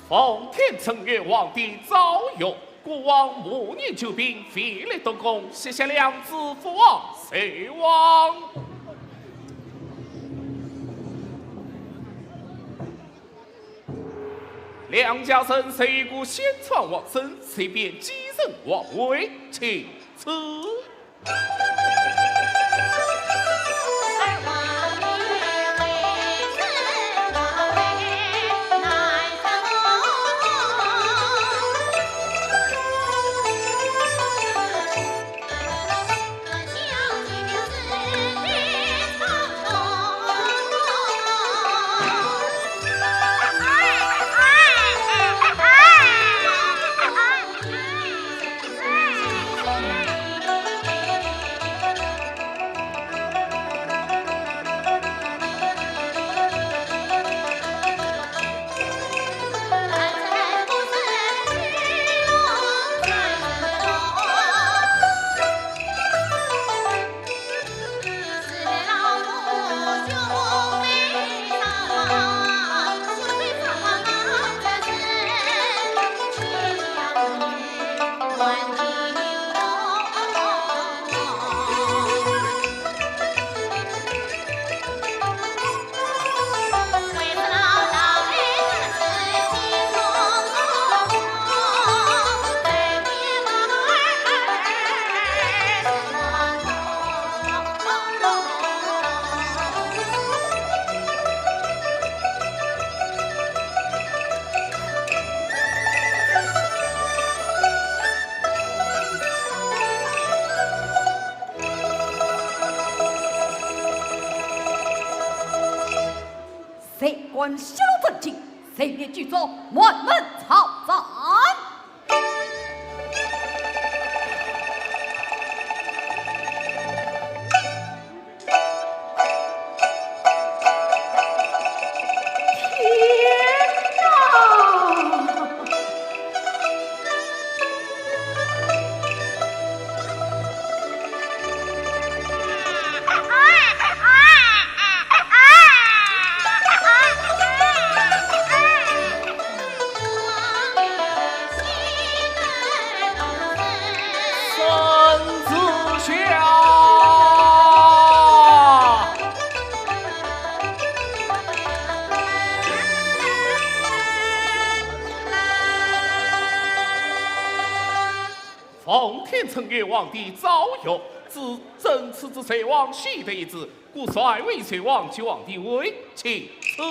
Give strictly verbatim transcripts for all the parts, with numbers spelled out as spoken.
奉天承运，皇帝诏曰：孤王暮年求病，未来东宫，膝下良子父王寿王。梁家人谁个先传王孙，谁便继承王位，请赐。谁敢泄露真情，谁便举着满门抄斩。 天哪！圣旨下。奉天承运，皇帝诏曰：朕赐子寿王，喜得一子，故率为寿王继皇帝位，请赐。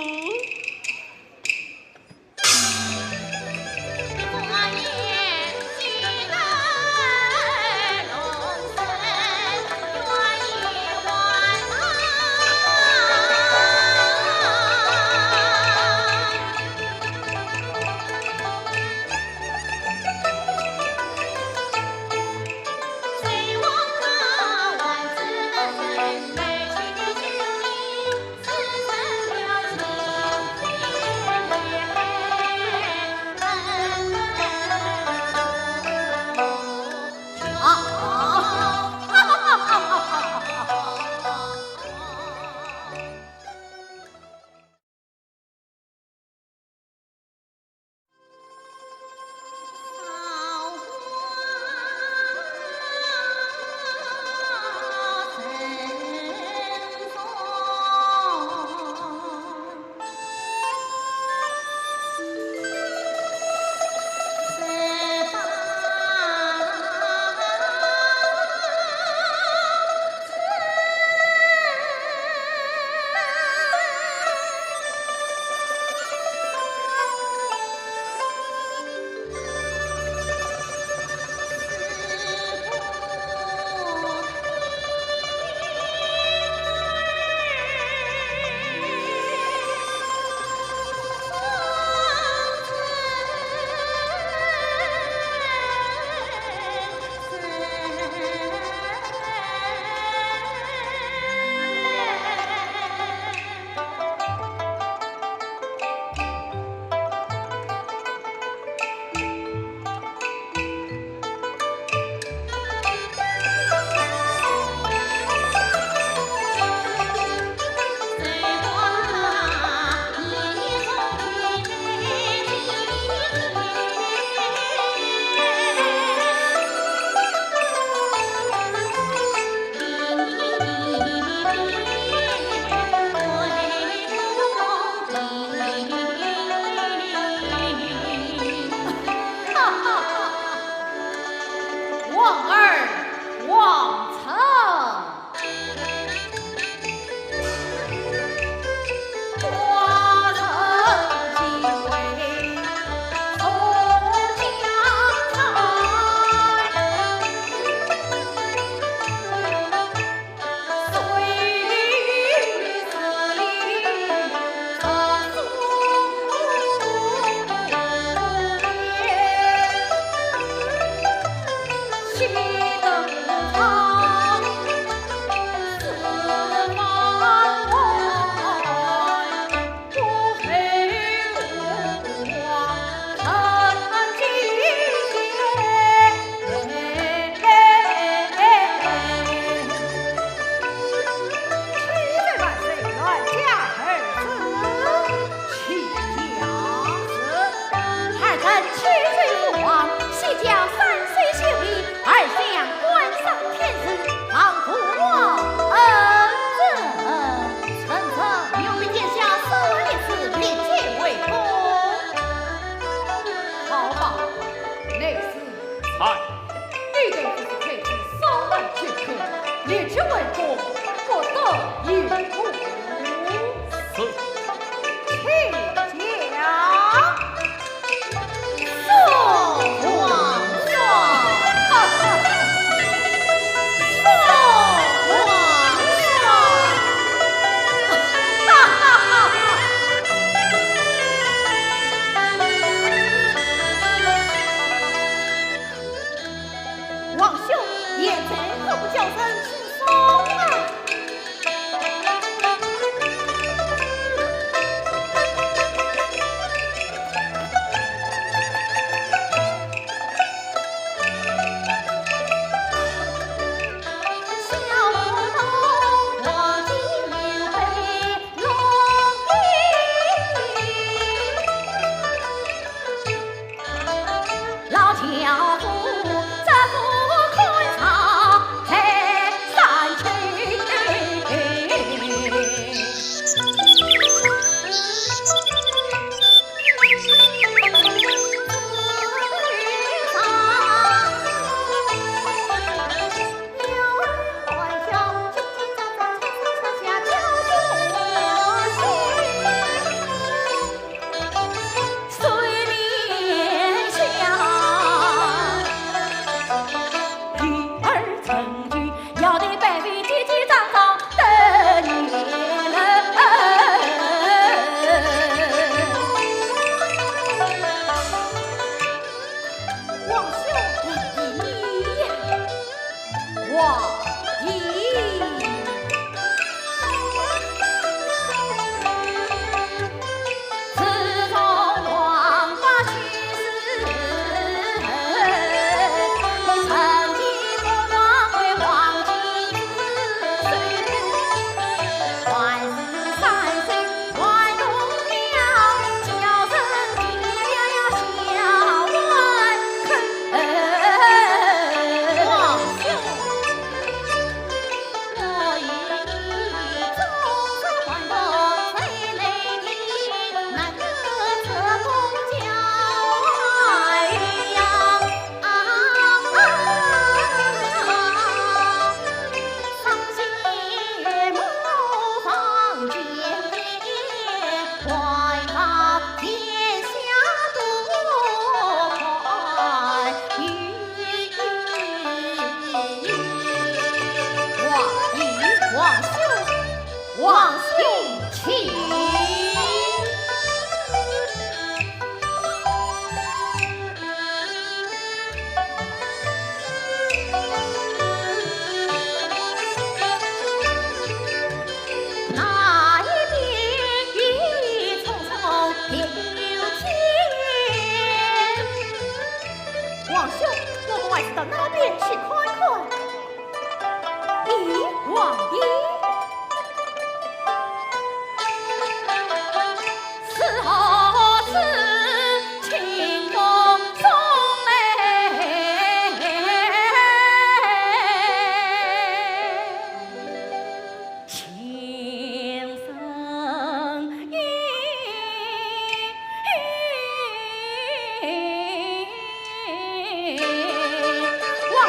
皇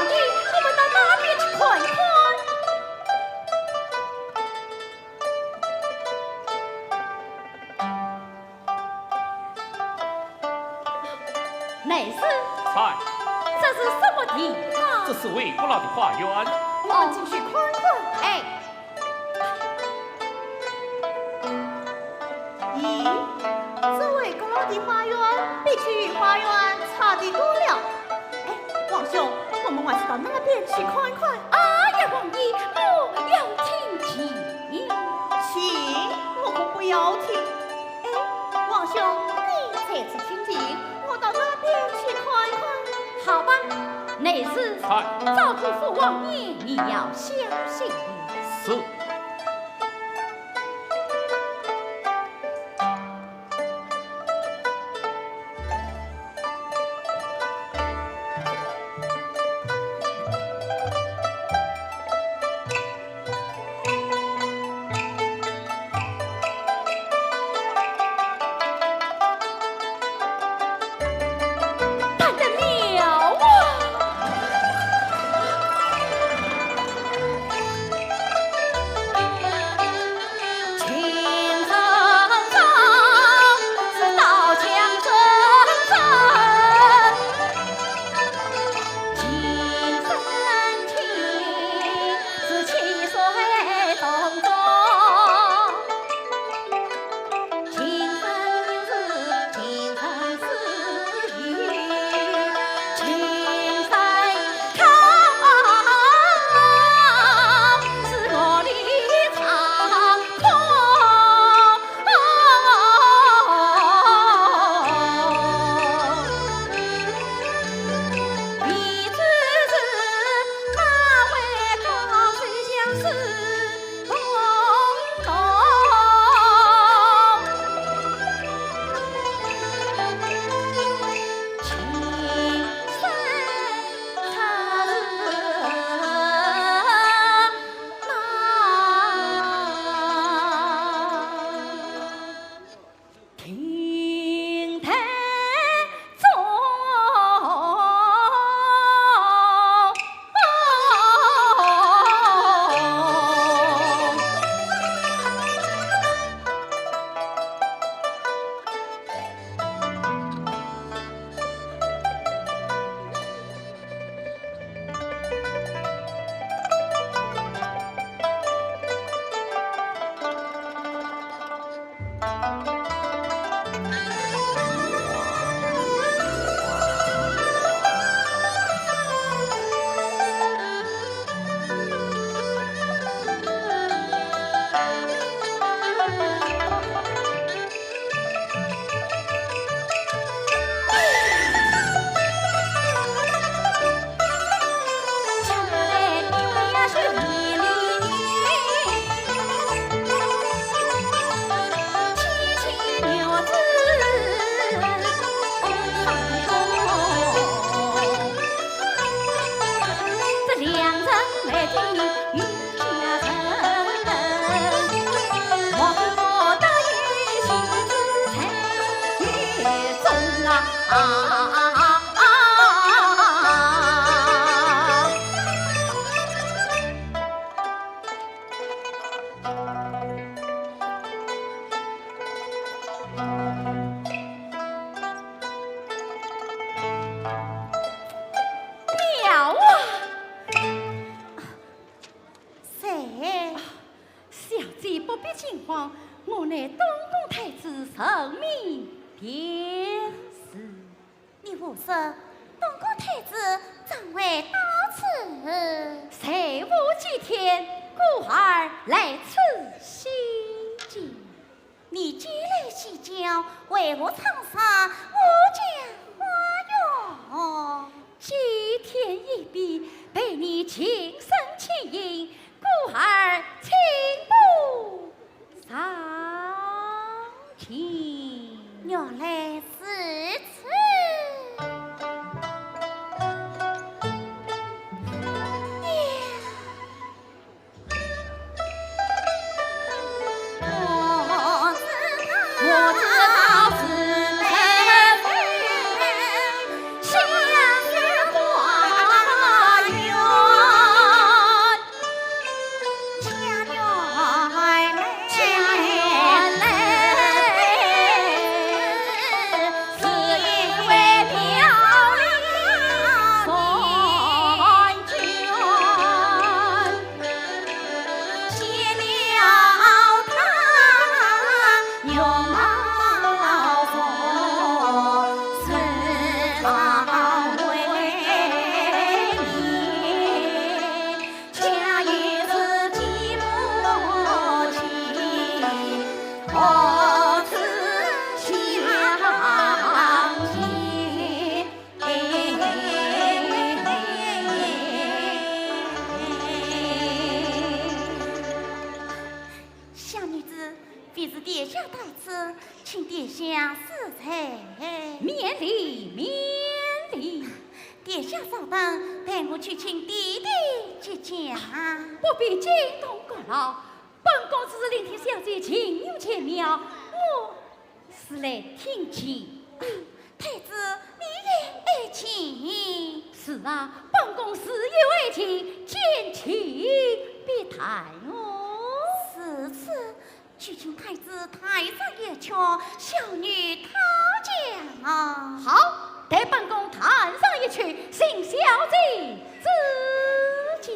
帝，我们到那边去看一看。 内侍。在。这是什么地方？这是魏国老的花园。我们进去看看。哎。咦，这魏国老的花园比其余花园差得多了。哎，王兄，我们还是到那边去看看。哎呀，王爷，我要听琴。琴，我可不要听。 哎，王兄，你在此听琴，我到那边去看一看。好吧，内侍。在。照顾父王爷，你要小心。是。 弹得妙啊！妙啊！谁？小姐不必惊慌，我乃东宫太子陈敏便是。你胡说，东宫太子怎会到此？才无几天，故而来此西郊。 你既来西郊，为何闯上我家花园？几天一别，被你情深牵引，故而情不自禁。原来如此。小女子，平时殿下待此，请殿下恕罪。免礼，免礼。殿下稍等，待我去请爹爹接驾。不必惊动阁老，本宫只是聆听小姐情语浅妙，我 是来听琴的。太子，你也爱琴？是啊，本宫自幼爱琴，琴棋必谈哦。如此，就请太子弹上一曲，小女讨教。好，待本宫弹上一曲，请小姐指教。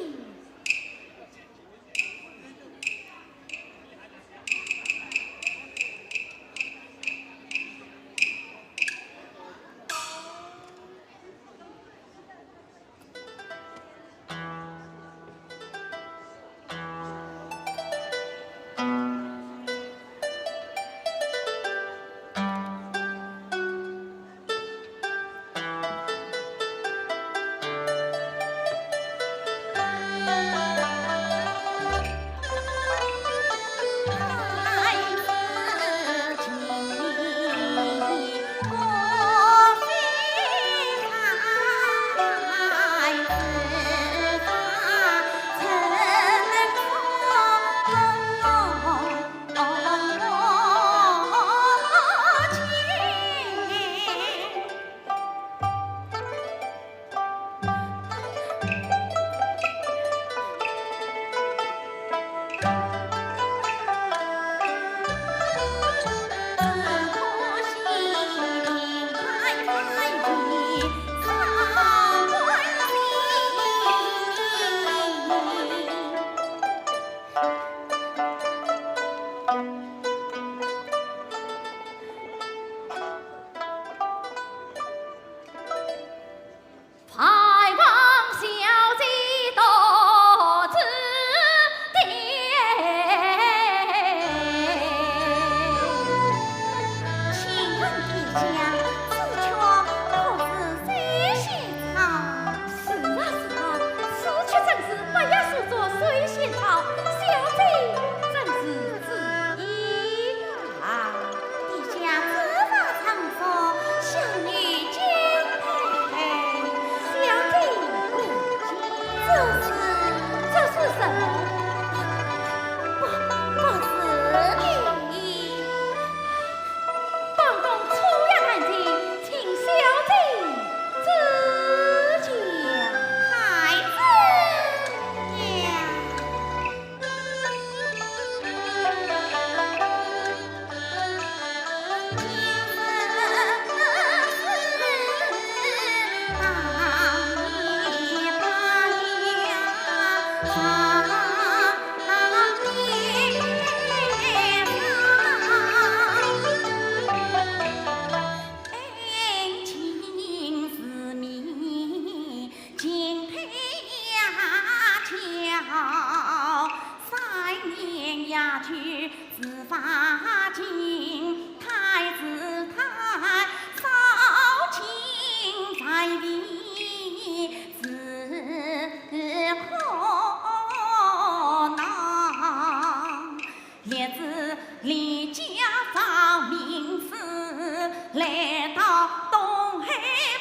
来到东海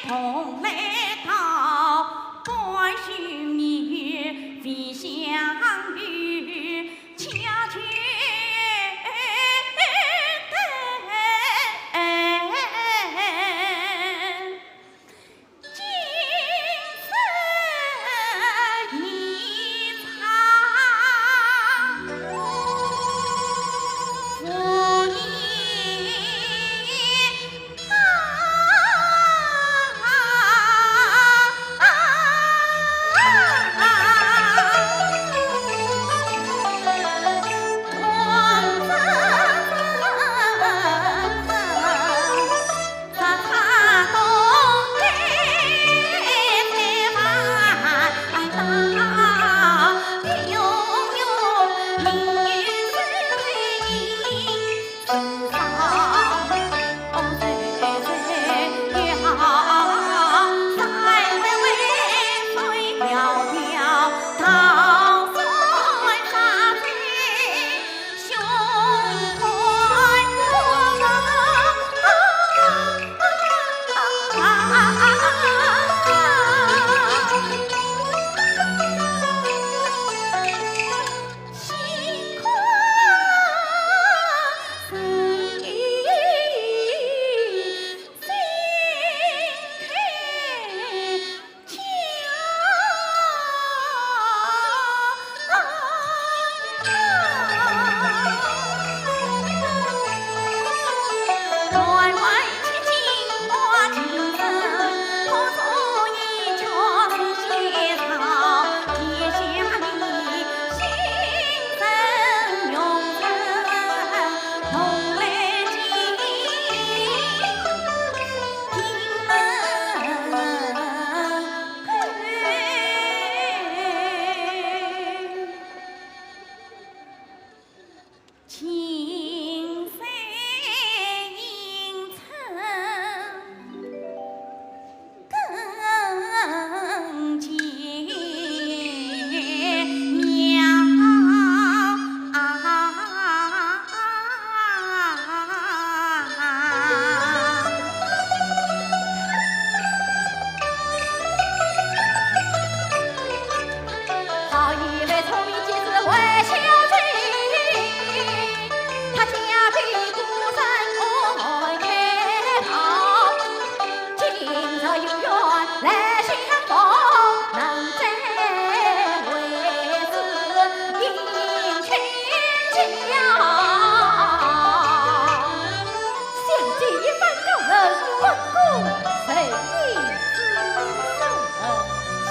蓬莱岛，半生年月未相遇，恰巧等。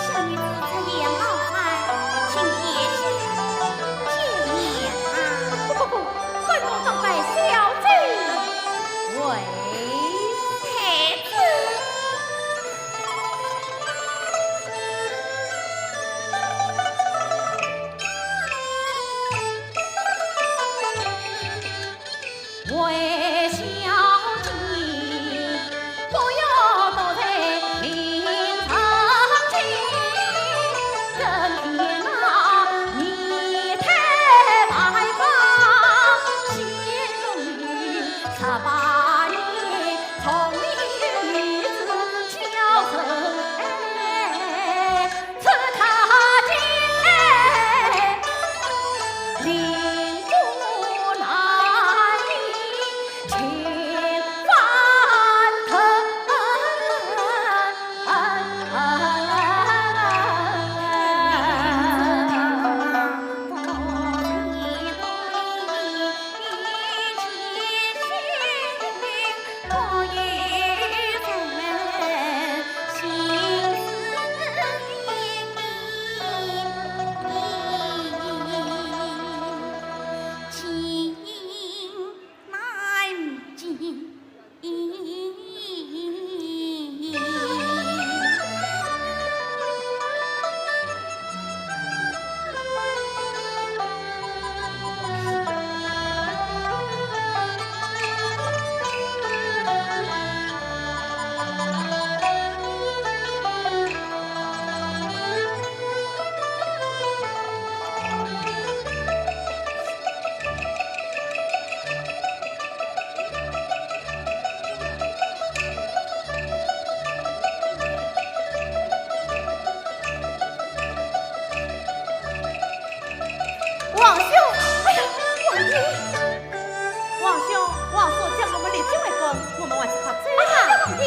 小女子出言冒犯，请见笑见面啊。不不不，本宫当拜小姐为才子。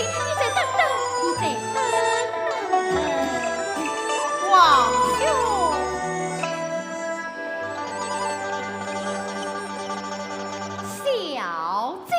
你再等等，你再等等。王兄。小姐。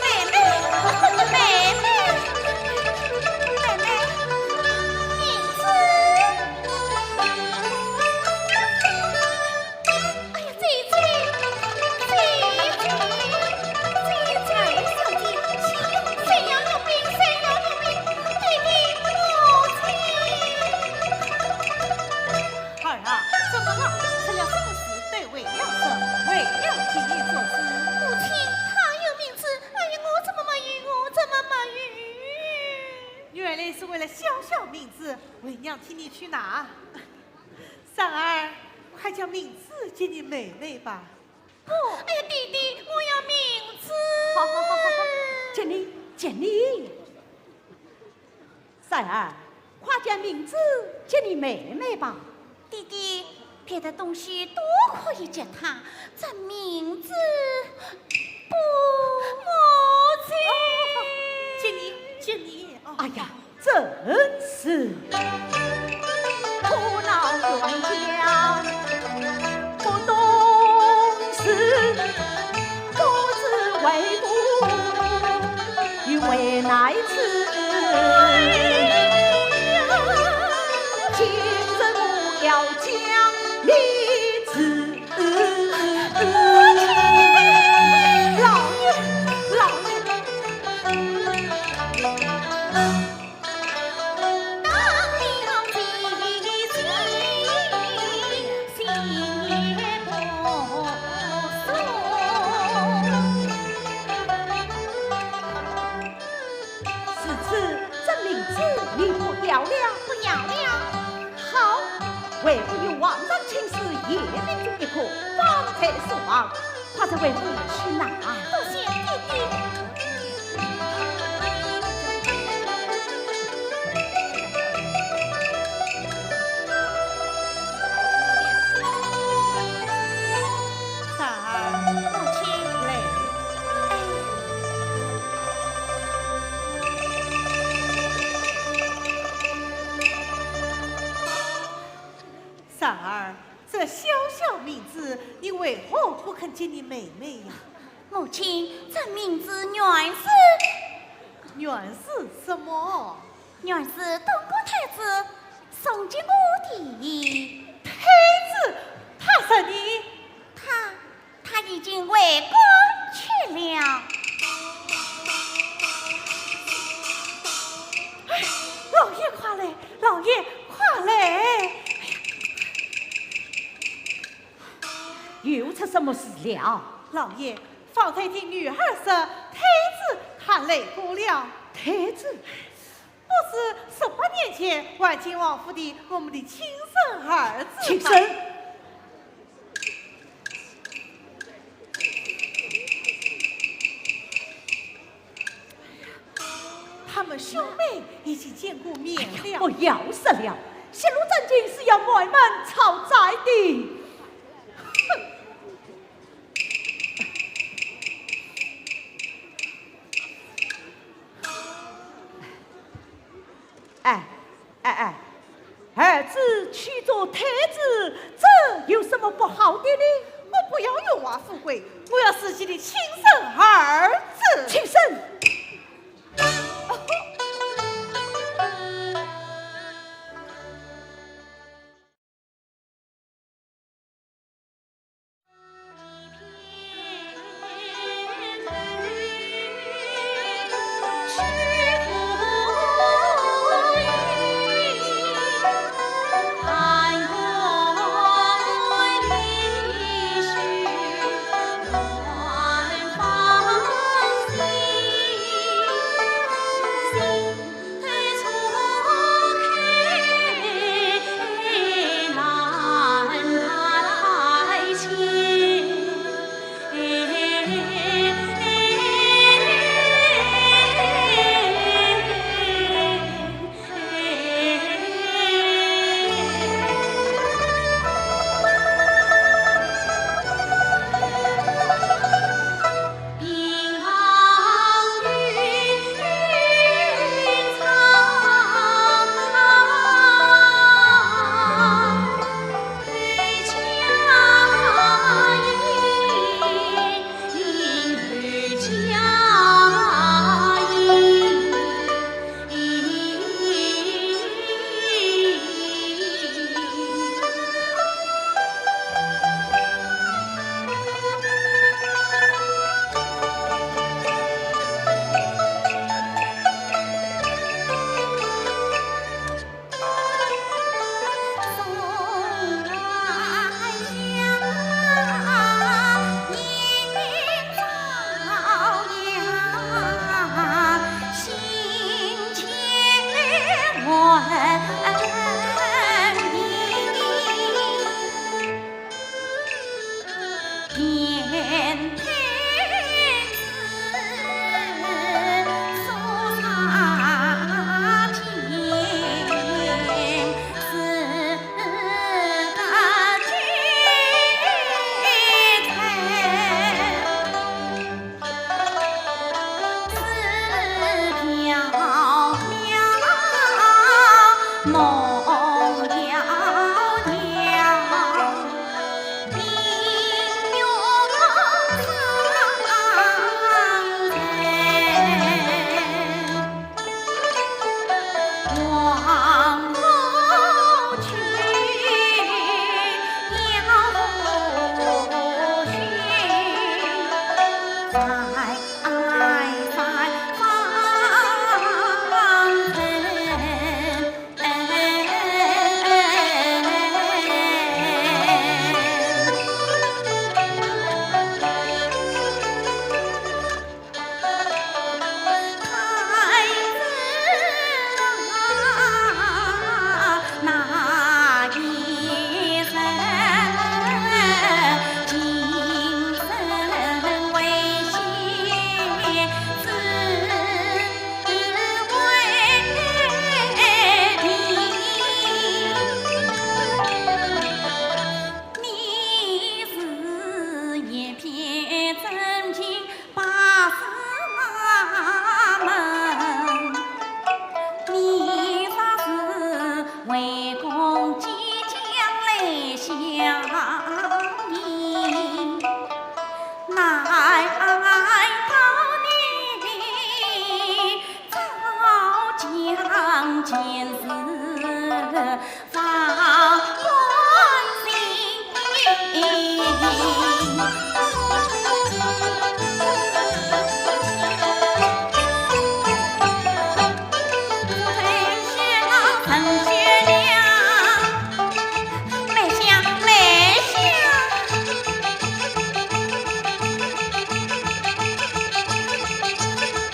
妹妹，妹妹，妹妹，明珠。哎呀，姐姐，姐姐，姐姐，小姐，谁要用兵，谁要用兵？弟弟，母亲。 儿啊，怎么了？出了什么事？对为了什么？为了替你做主。母亲，她有名字，哎呀，我怎么没有？我怎么没有？原来是为了小小名字，为娘替你去拿。三儿，快将名字给你妹妹吧。不。哎呀，弟弟，我要名字。好，好，好，好，好，给你，给你。 三儿，快将名字给你妹妹吧。弟弟，别的东西都可以给她，这名字不。母亲。给你，给你。哎呀，真是。 母亲，快快为夫去拿。多谢爹爹。三儿，母亲。来。三儿， 这小小名字，你为何不肯给你妹妹呀？母亲，这名字原是，原是什么？原是东宫太子送给我的。太子？他说你？他，他已经为官去了。哎，老爷快来，老爷快来！ 又出什么事了？老爷，方才听女儿说，太子他来过了。太子？不是十八年前，还清王府的我们的亲生儿子吗？亲生？ 他们兄妹已经见过面了。哎呀，不要说了，泄露真情是要满门抄斩的。哼！哎， 哎，哎，儿子娶做太子，这有什么不好的呢？我不要荣华富贵，我要自己的亲生儿子。亲生？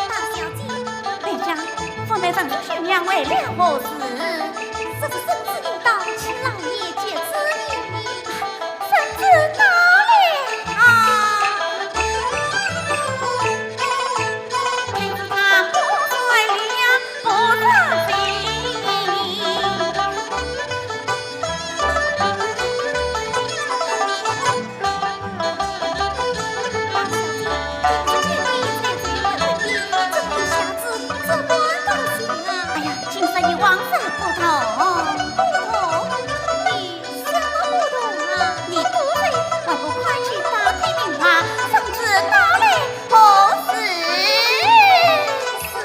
大小姐，哎呀，方才丈夫悬梁为了何事？这是圣旨已到，请老爷接旨呢。圣旨到了啊！太子他不在了，不在了。哎呀，今日与往日不同。不同？你什么不同啊？你不在，还不快去打听明白，圣旨到了何时？是。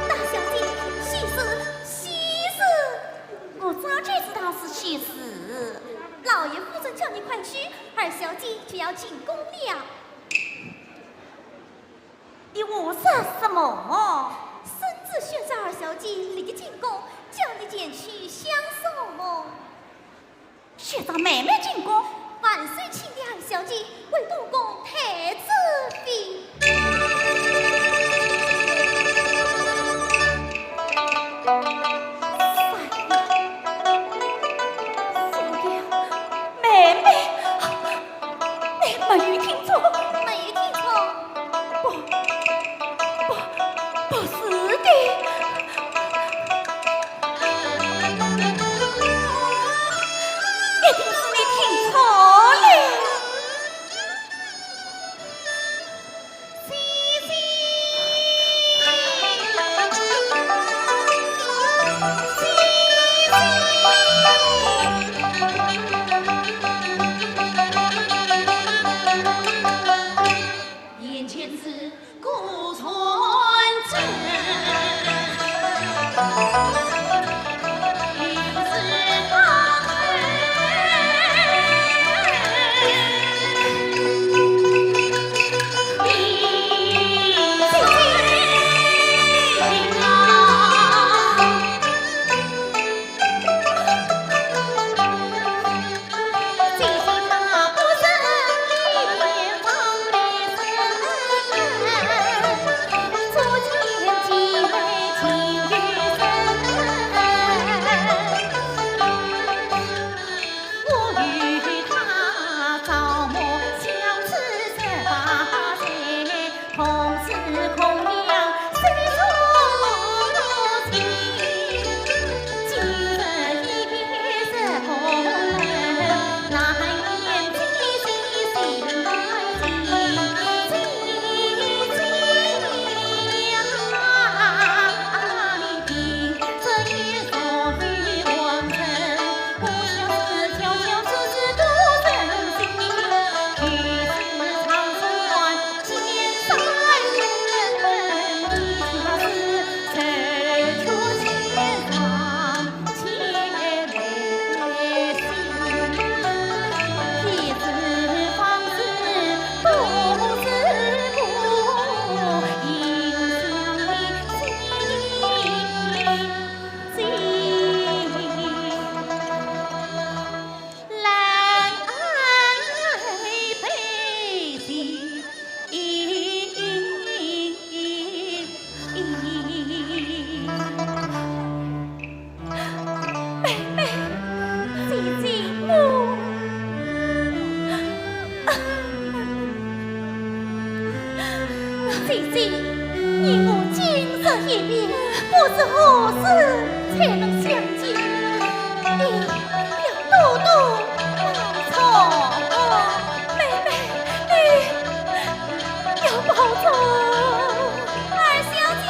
大小姐，喜事，喜事！我早就知道是喜事。老爷夫人叫你快去，二小姐就要进宫了。 你胡说什么？圣旨宣召二小姐立即进宫，叫你前去相送。宣召妹妹进宫？万岁钦点二小姐为东宫太子妃。 妹妹，你没有听错。没有听错。不，不，不是的。一定是你听错了。不知何时才能相见。你要多多保重。妹妹，你要保重。二小姐。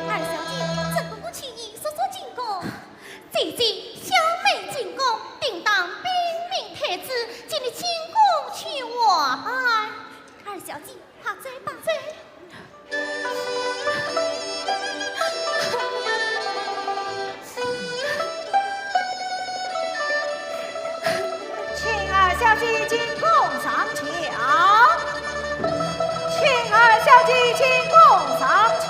二小姐，正宫请你速速进宫。姐姐，小妹进宫，定当禀明太子，请你进宫去玩。二小姐，快走吧。走。请二小姐进宫上轿。请二小姐进宫上轿。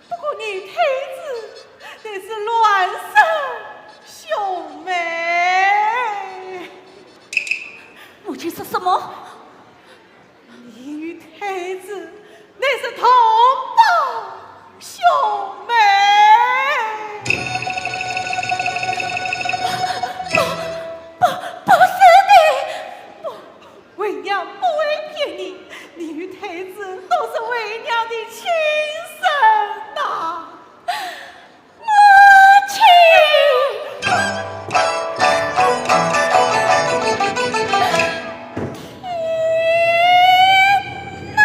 不过你太子乃是孪生兄妹。母亲说什么？你与太子乃是同胞兄妹。不，不，不是的。不， 为娘不会骗你，你与太子都是为娘的亲生呐。母亲！天哪！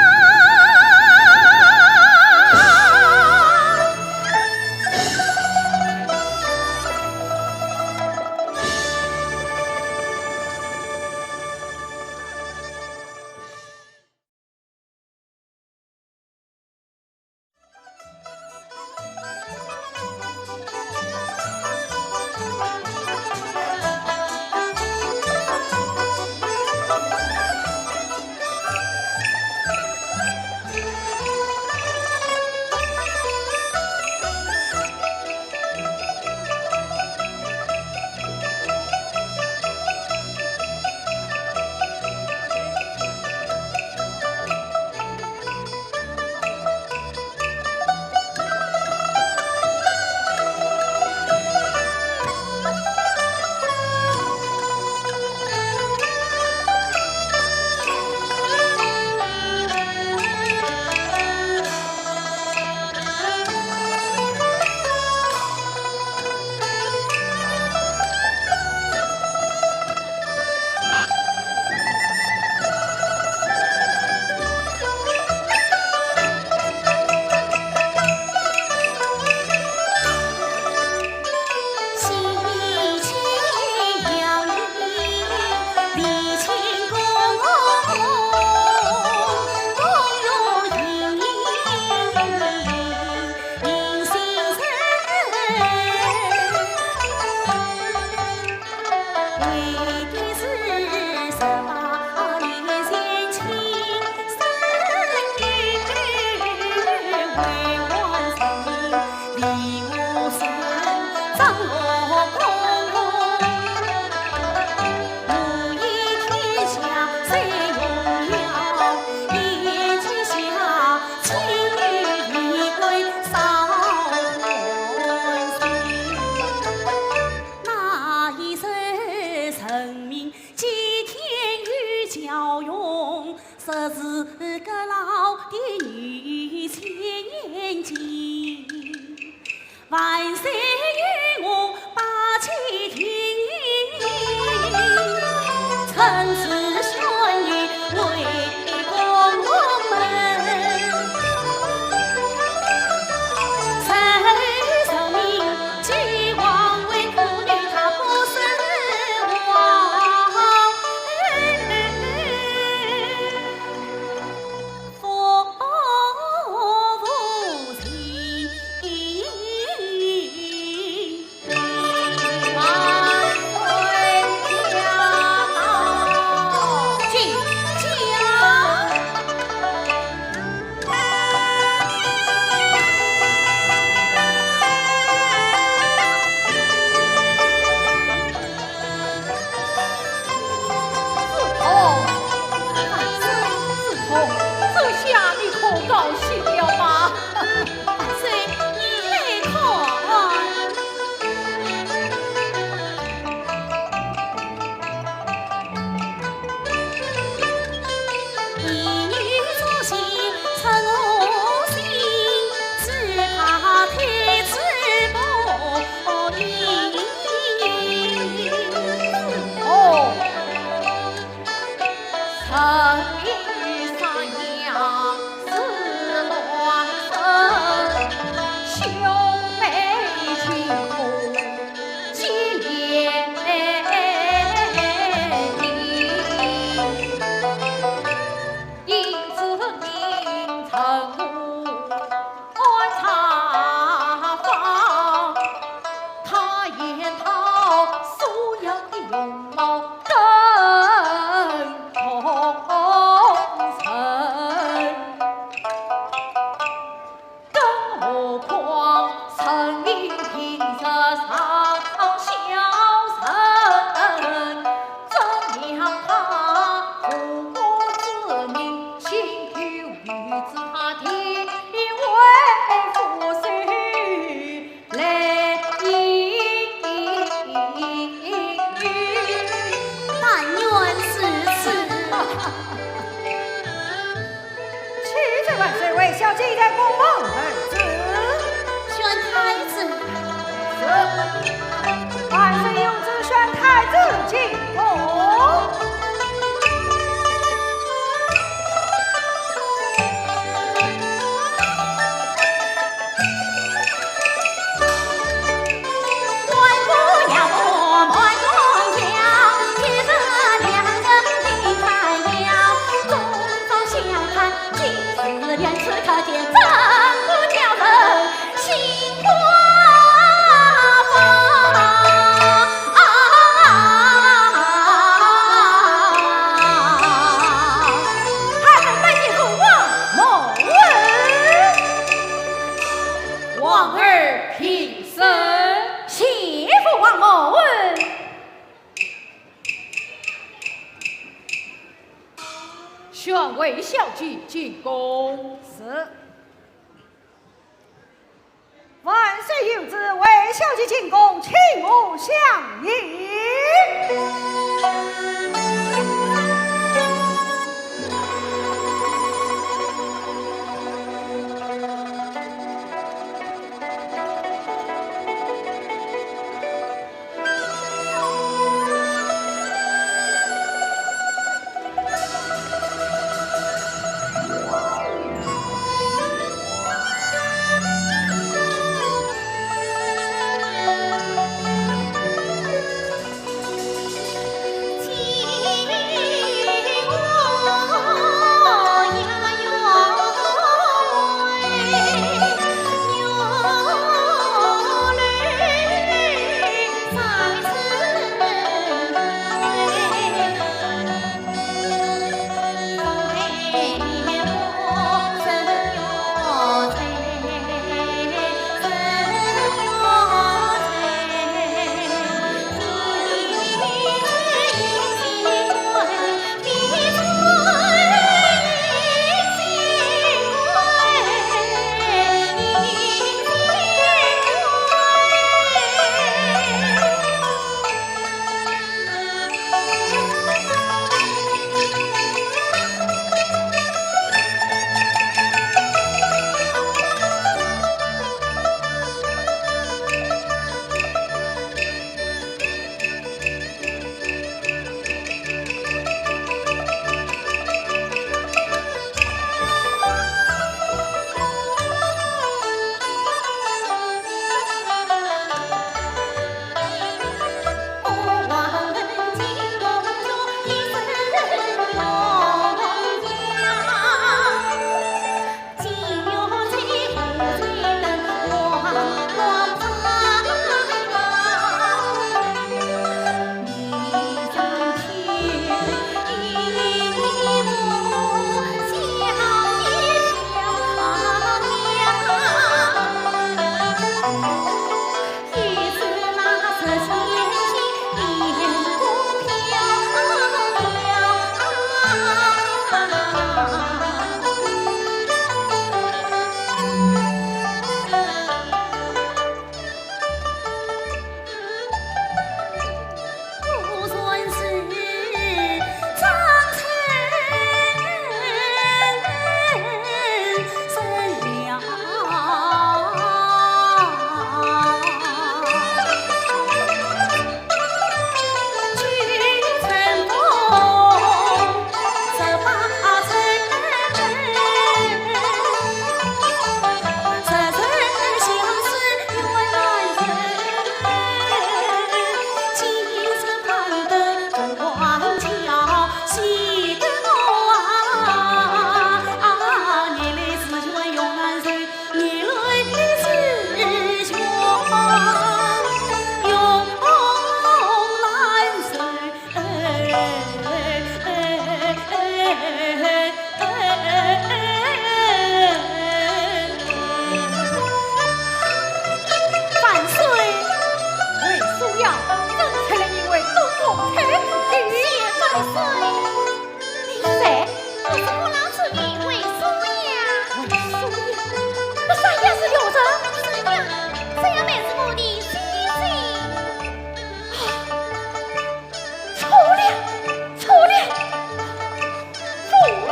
平身。谢父王。哦，宣魏小姐进宫。是。万岁有旨，魏小姐进宫，请我相迎。万岁！魏叔呀，朕请了你回东宫看看。谢万岁。你是谁？我是郭老祖爷魏叔呀。魏叔呀？那山下是有人？是呀，这样便是我的姐姐。啊， 错了，错了，父王！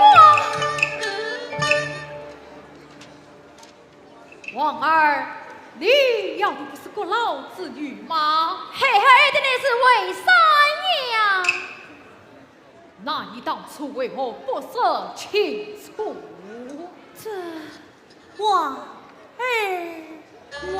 皇儿，你要的不是郭老子女吗？孩儿要的乃是魏三娘。那你当初为何不说清楚？这…… 皇儿，我……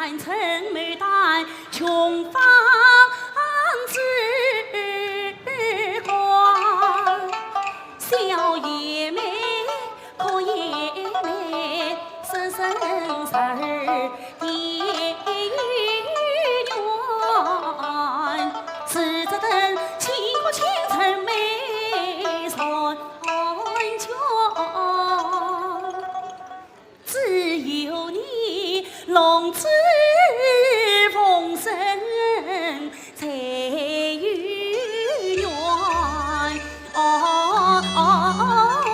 春牡丹琼芳之光，笑颜眉，可颜眉，深深时而低语怨，似这等倾国倾城美人绝。 只有你龙姿凤声才有缘。哦，哦，哦，哦。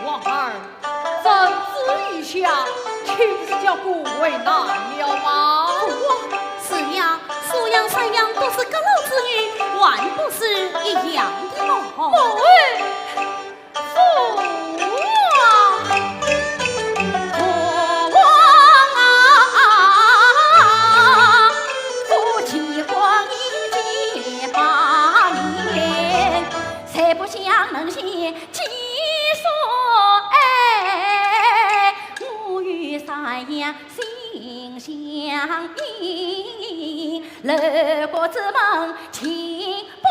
王二，朕旨意下，岂不是叫孤为难了吗？父王，是呀，苏阳、山阳都是阁老之女，还不是一样的吗？母后，父王，父王啊，夫妻光阴几百年，谁不想能现 几岁，我与山阳心相印，楼阁之门情不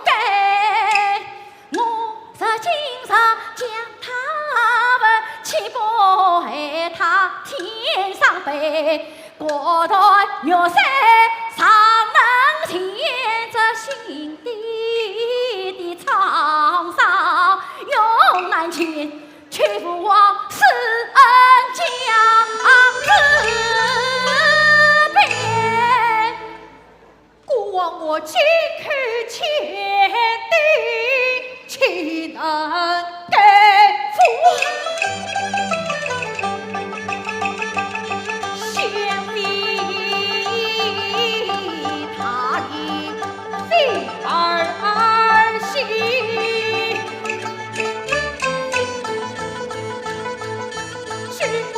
改。我若今日将他问，岂不害他添伤悲？ 孤单玉山尚能填这心底的沧桑，永难尽，去父王施恩将之别。孤王我金口千叮， 岂能改？父王，先别他意，随儿儿行。 君不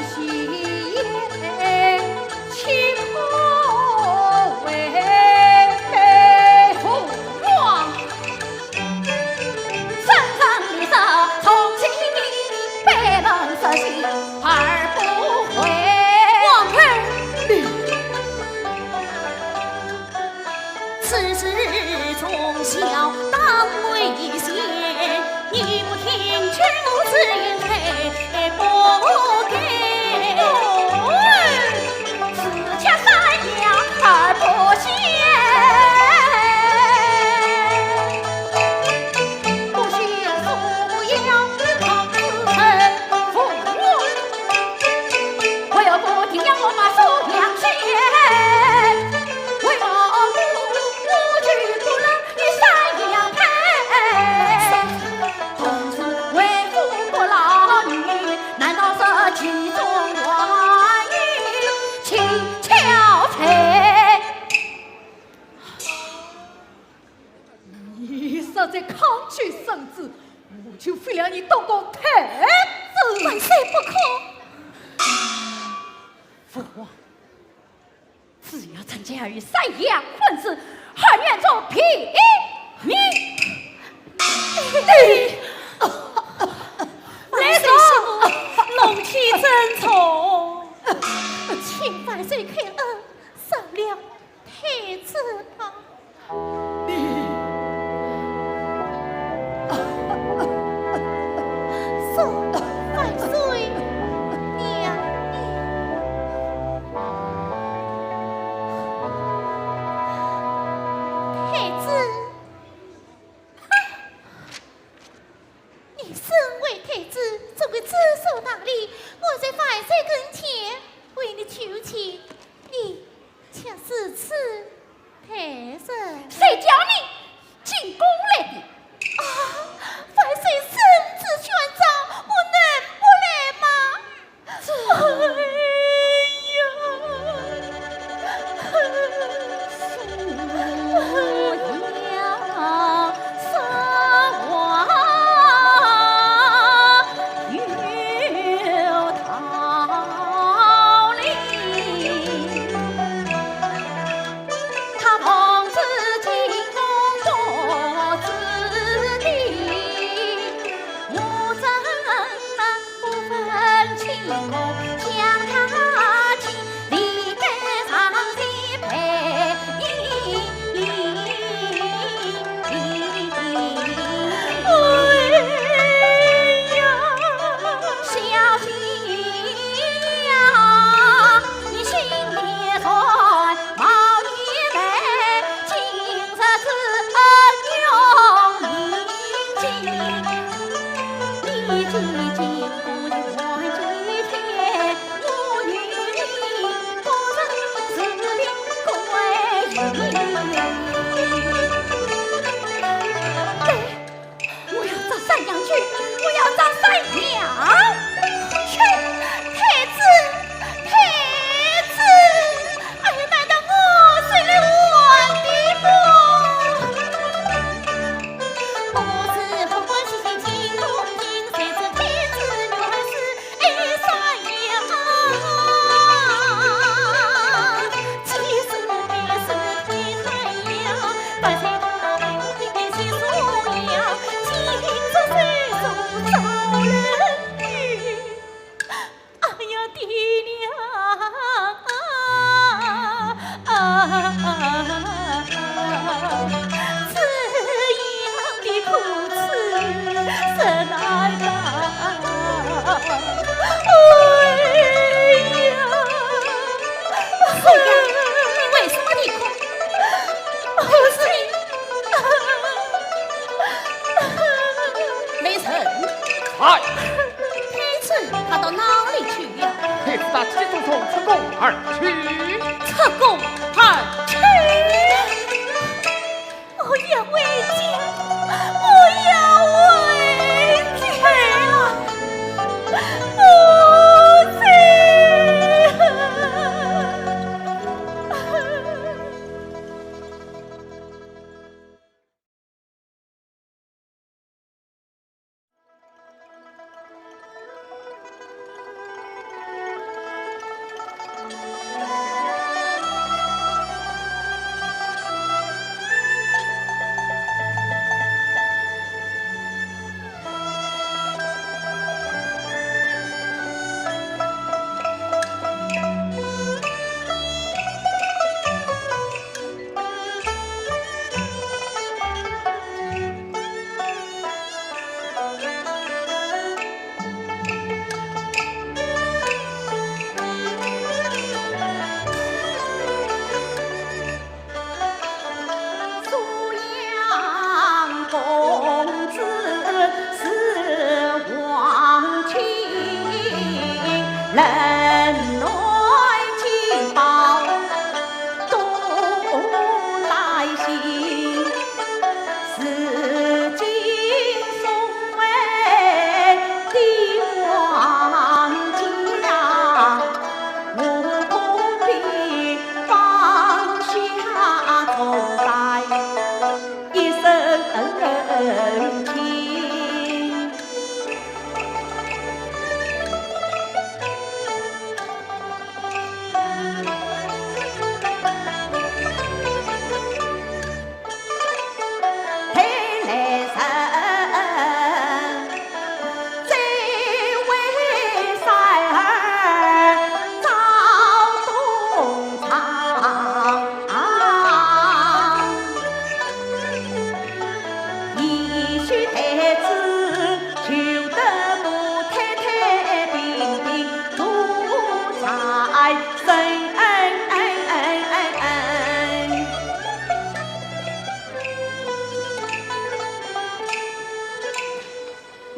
喜，岂可违背？父王，圣上立誓，从今北门失信而不回。王后，你 此事忠孝当为先，你不听劝，我只因悔不改。哦，自家山羊而不见，不信苏阳抗旨。父王， 为何不听我把苏阳劝？为何不，我就不能与山羊配？同是为夫不老女，难道是其中还有蹊跷哉？ 你若再抗拒圣旨，我就废了你东宫太子。万岁不可！父王，只要臣妾与山羊分离，还愿做平民。来坐。龙体正坐。请万岁开恩，赦了 太子啊。送万岁娘娘。太子。这样的苦楚实在难当。哎呀！红娘，你为什么啼哭？红娘，美人。在。太子他到哪里去呀？太子到七祖宗出宫而去。出宫而去？我要回京，我要回京了，母亲。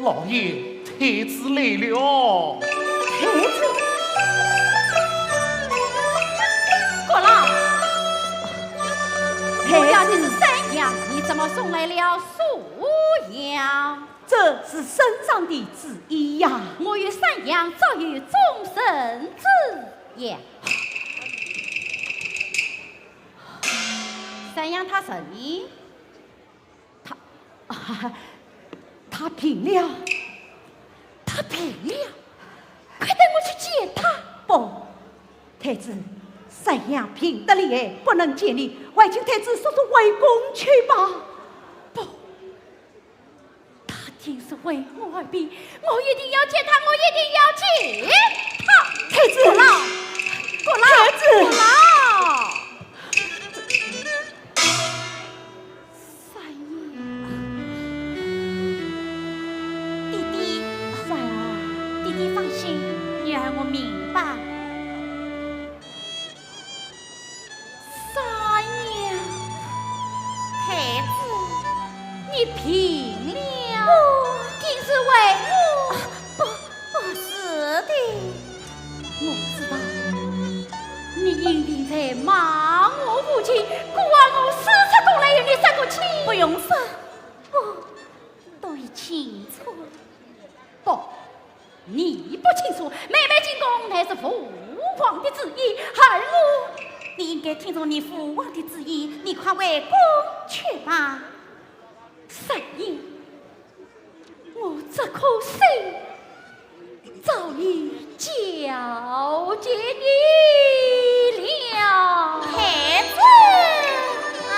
老爷，太子来了。太子？郭老，太子。我要的是山羊，你怎么送来了树羊？这是圣上的旨意呀。我与山羊早有终身之约。山羊他什么？ 他，啊，他病了，他病了，快带我去见他。不，太子，山羊病得厉害，不能见你，还请太子速速回宫去吧。不，他定是为我而病，我一定要见他，我一定要见他。太子，郭老，郭老，太子，郭老。 三爷。爹爹。三儿。爹爹放心，女儿我明白。三爷。太子，你病了。我定是为我。啊，不， 不是的。我知道，你一定在骂我无情，故而我四出宫来与你说个清。不用说，我都已清楚。不，你不清楚，妹妹进宫乃是父王的旨意，而我，你应该听从你父王的旨意，你快回宫去吧。三爷， 我这颗心早已交给你了。太子啊！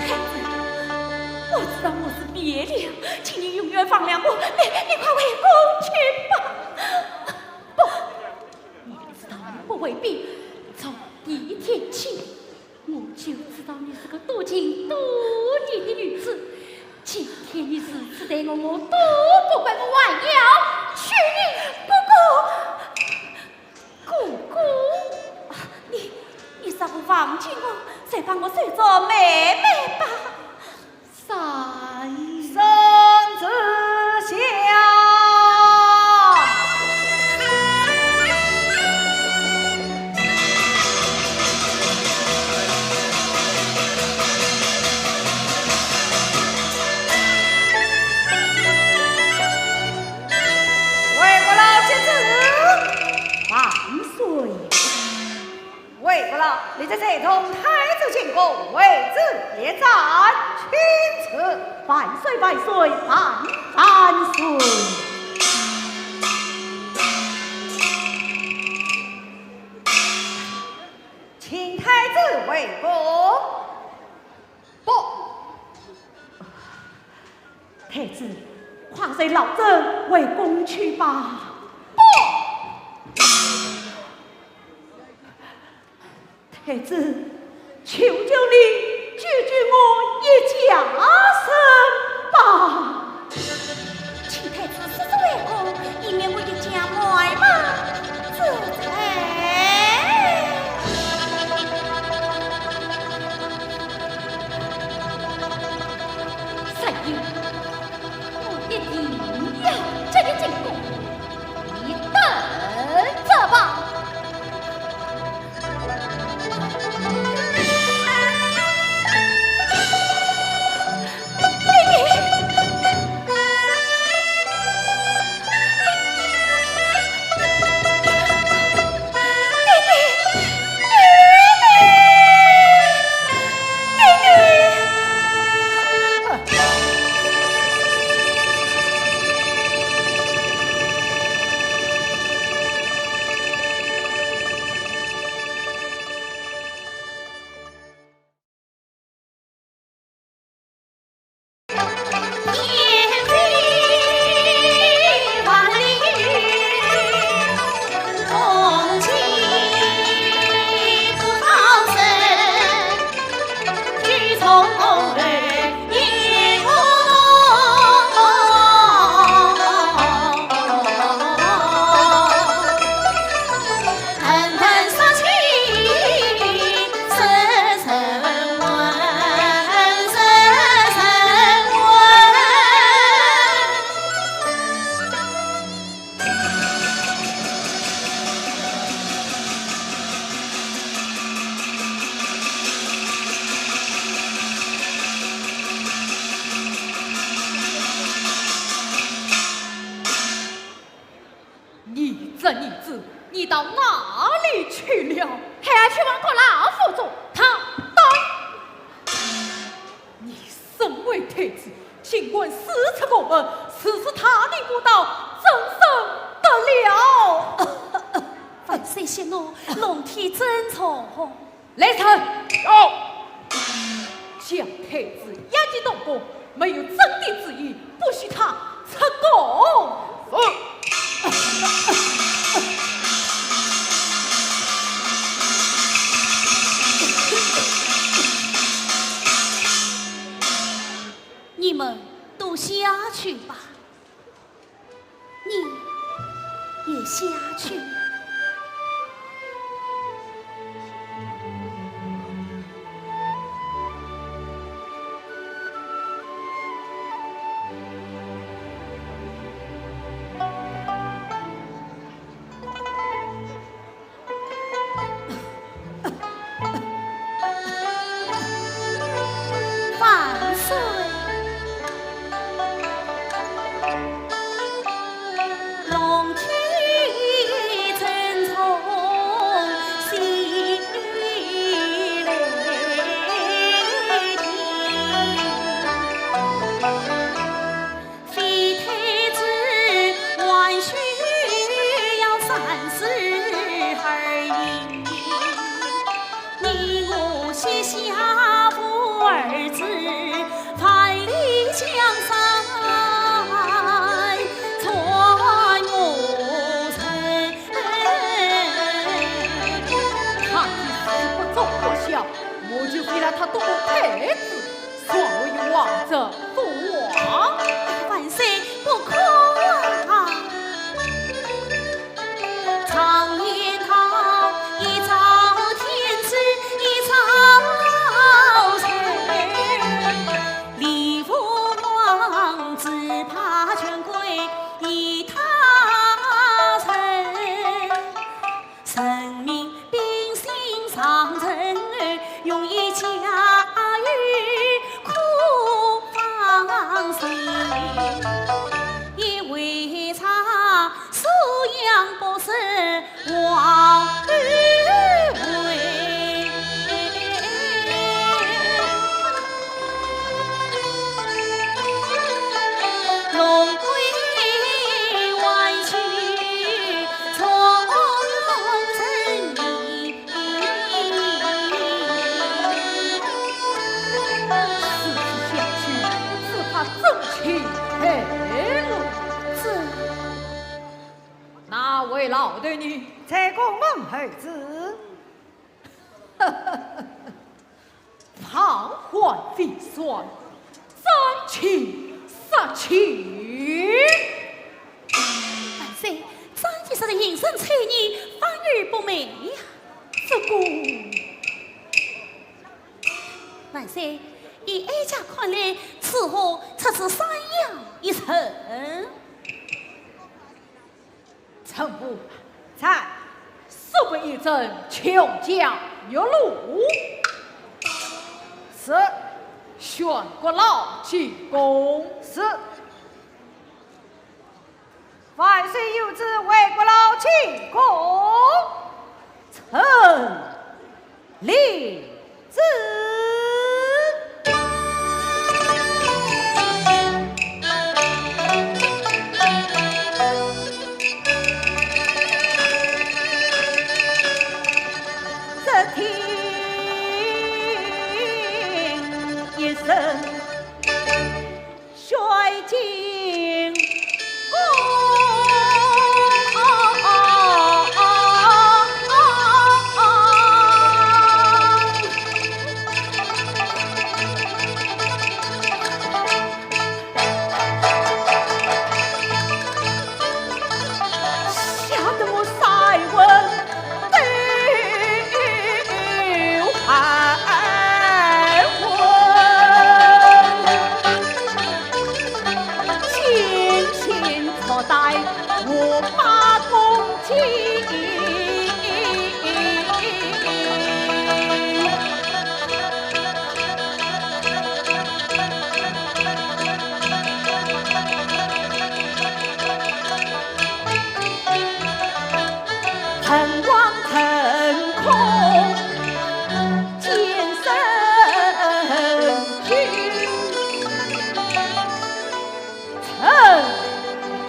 太子，我知道我是变了，请你永远放了我，你，你快回宫去吧。不，你知道你不会变，从第一天起，我就知道你是个多情多义的女子。今天你如此待我，我都不怪，我还要娶你。不过，哥哥，啊，你，你若不放弃我，就把我收做妹妹吧。三，圣旨下。魏国老接旨。万岁。 魏国老，你这才同太子进宫，为子夜战，请赐。万岁，万岁，万万岁！请太子回宫。不，太子，快随老臣回宫去吧。不！ 太子，求求你救救我一家人吧！请太子速速回宫，以免我一家满门之灾。三爷，我一定要接你进宫，你等着吧。你这逆子，你到哪里去了？孩儿去往阁老府中。他当。你身为太子，竟敢私出宫门，实是大逆不道，怎生得了？万岁息怒，龙体正重。 来人！到！将太子押进东宫，没有朕的旨意，不许他出宫。是。你们都下去吧。 你也下去。他夺过太子，尚未与王者复王。万岁，不可啊！常言道，一朝天子一朝臣，李父王只怕权贵一他人。 臣民并心上仁厚，永以家有可放心。也未尝素养不思王后。 如此下去，只怕正卿害了。这……哪位老头呢？在宫门候旨。 旁观非算，斩情杀情。万岁，斩情杀情，人生罪孽，反而不美呀。这个……万岁，依哀家看来，此话出自山阳一人。 臣服。在。速拨一阵，求驾玉露。是。宣国老进宫。是。万岁有旨，为国老进宫。臣领旨。 只听一声 血溅宫。吓得我三魂 臣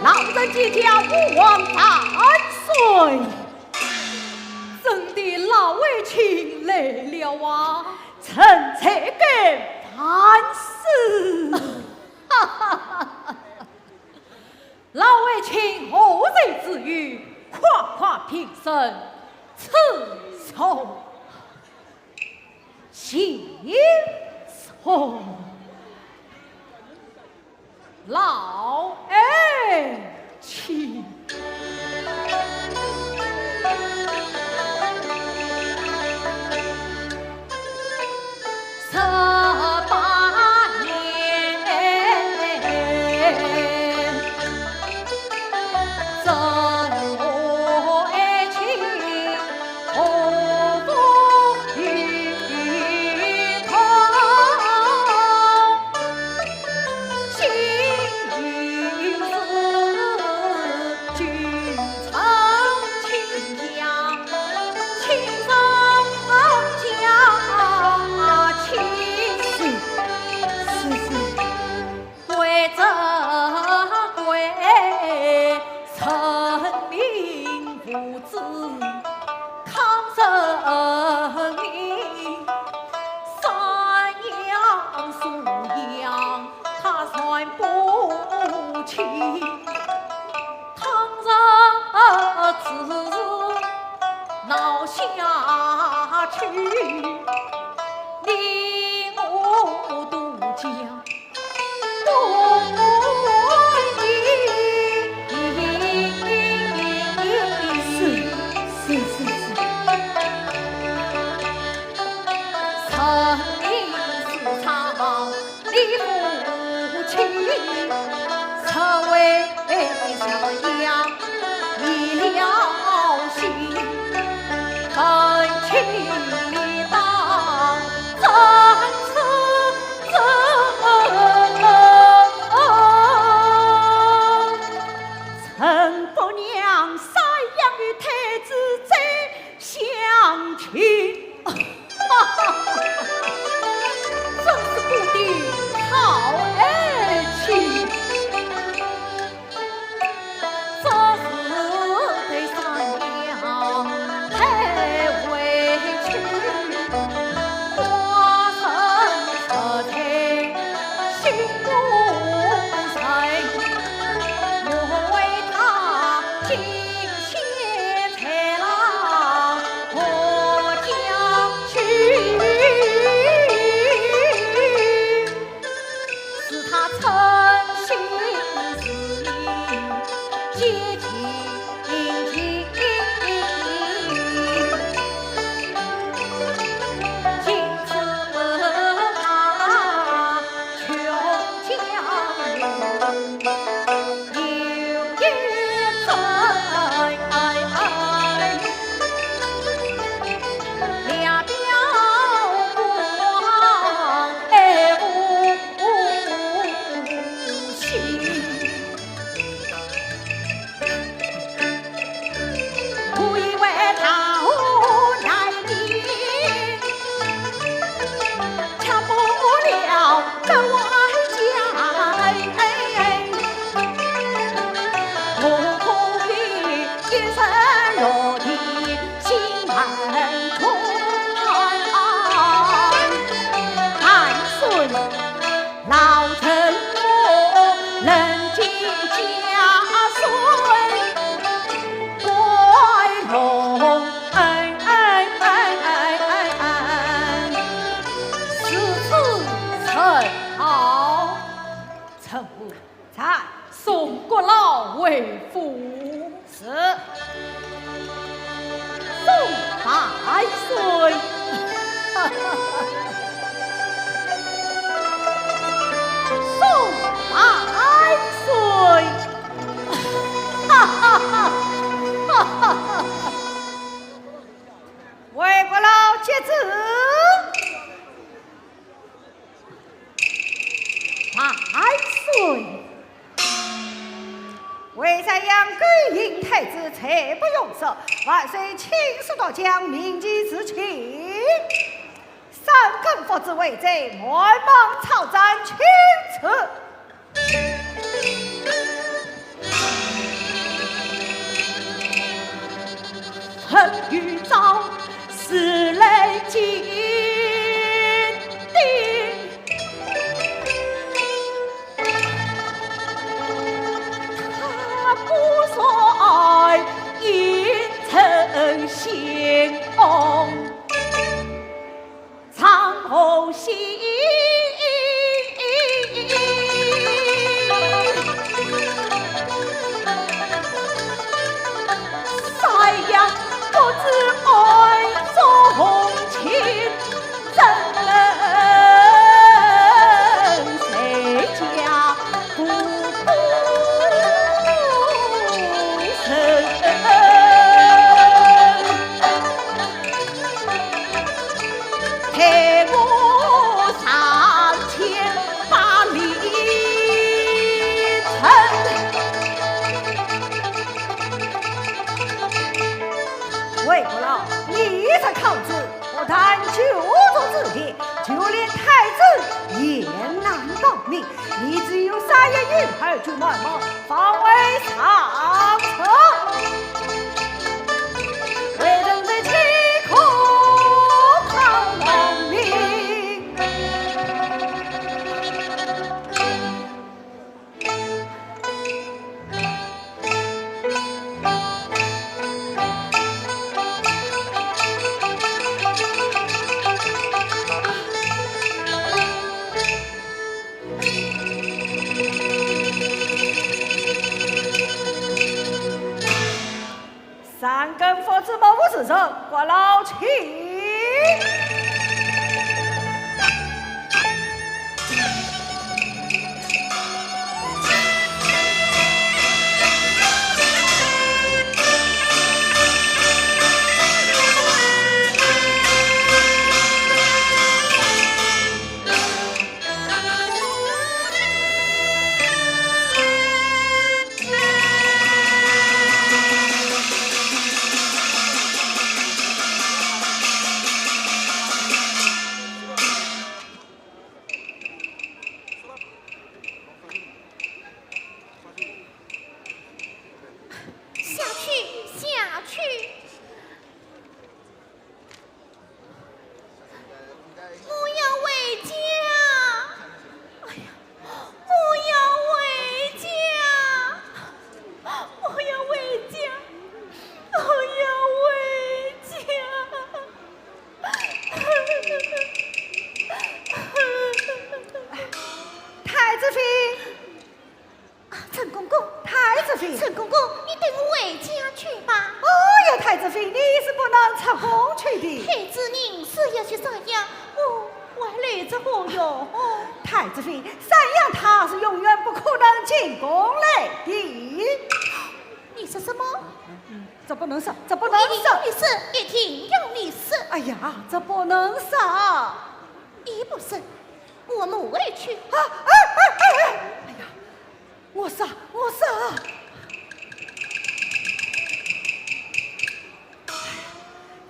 老臣见驾，吾皇万岁。 朕的老爱卿来了啊！臣才敢万岁。老爱卿何罪之有？快快平身，赐座。请坐。 老爱卿。情。哈哈哈哈，真是个的好爱情。这是对山羊太委屈，花生实在心不忍，我为他今 现在老婆家去，是他称心如意，结情情。今次他穷家人。 如此甚好。 臣在。送郭老回府。是。送万岁。送万岁。哈哈哈哈哈哈。回郭老接旨。 万岁！为山羊勾引太子，罪不容赦，万岁亲速到江，命其自请。三更复旨回奏，万望操斩，钦此。 回郭老，你这抗旨，不但九族之地，就连太子也难保命。 你只有三言两语就满门，方为上策。为臣这岂可抗命？ 三更复旨，目无事人，郭老请。去吧。哎呀，太子妃，你是不能出宫去的。太子您是要去山阳，我，我还留着何用？太子妃，山阳她是永远不可能进宫来的。你说什么？嗯，这不能说，这不能说。一定要你说，一定要你说。哎呀，这不能说。你不说，我们回去。啊，哎，哎，哎，哎，哎呀，我说，我说。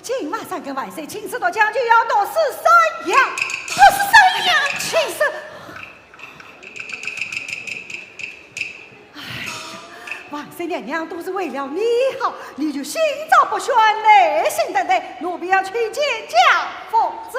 今晚上跟万岁亲自到江去，要到是山阳，到是山阳，亲自。 哎呀，万岁娘娘都是为了你好，你就心照不宣，耐心等待，奴婢要去见驾奉旨。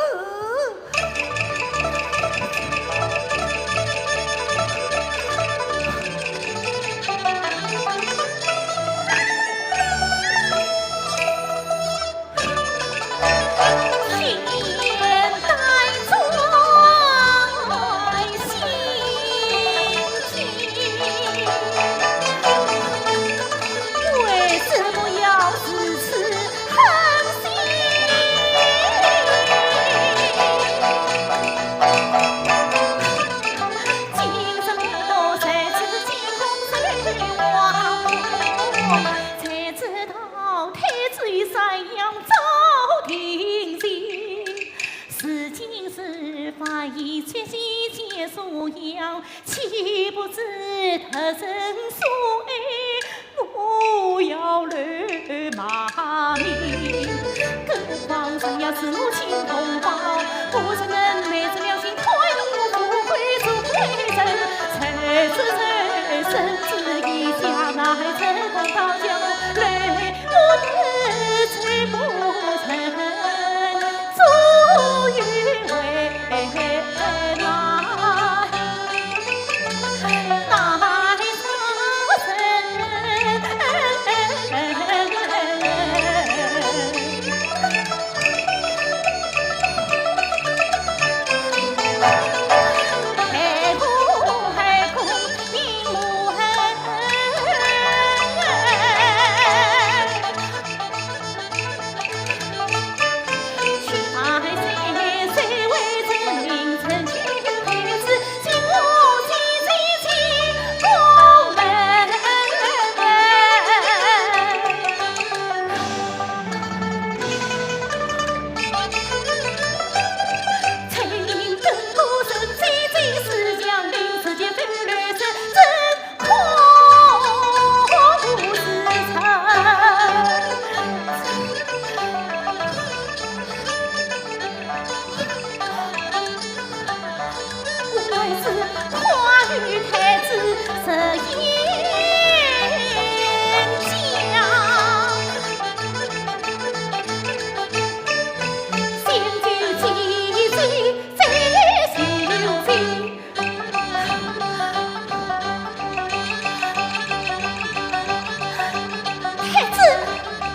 太子，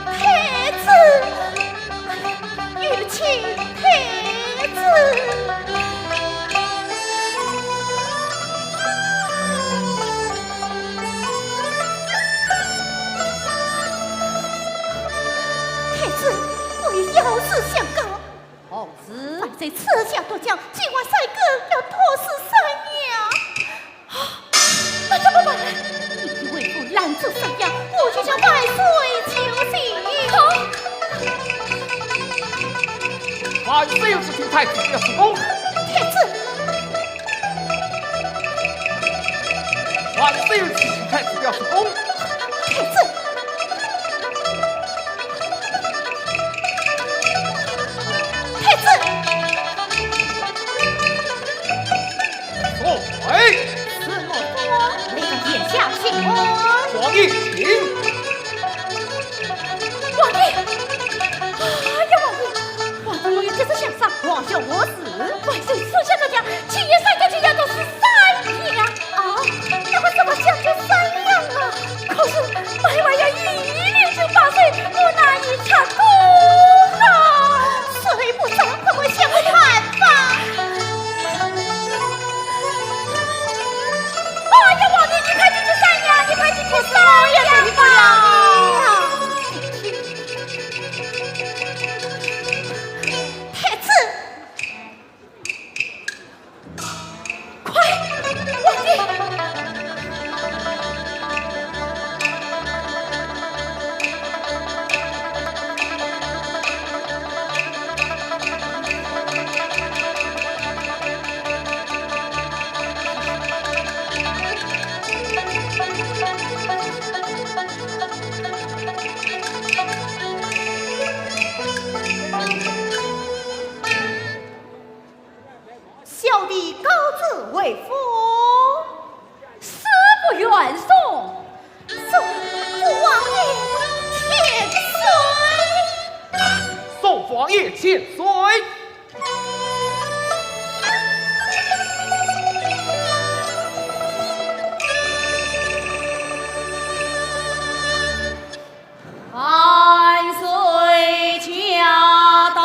太子，有请太子。太子，我有要事相告。 何事？万岁赐下毒药，今晚三更要毒死山羊。啊，那怎么办？你的为父拦住山羊，我就向万岁求情。好。万岁有旨，请太子不要出宫。太子。万岁有旨，请太子不要出宫。太子。 太子。坐。什么坐？你们殿下请安。王爷请。王爷。哎呀，王爷，王爷，我有急事相商，王兄何事？万岁赐下毒药，今夜山羊就要毒死山羊。啊，那我怎么相救山羊啊？为父，死不愿送。送父王爷千岁。送父王爷千岁。 万岁驾到！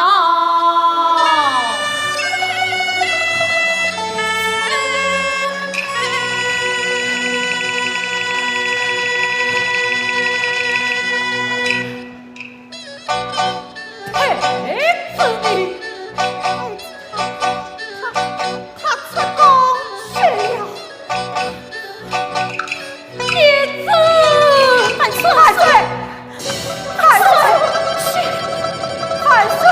太子你，他，他，他出宫去了。 太子！万岁！万岁！万岁！万岁！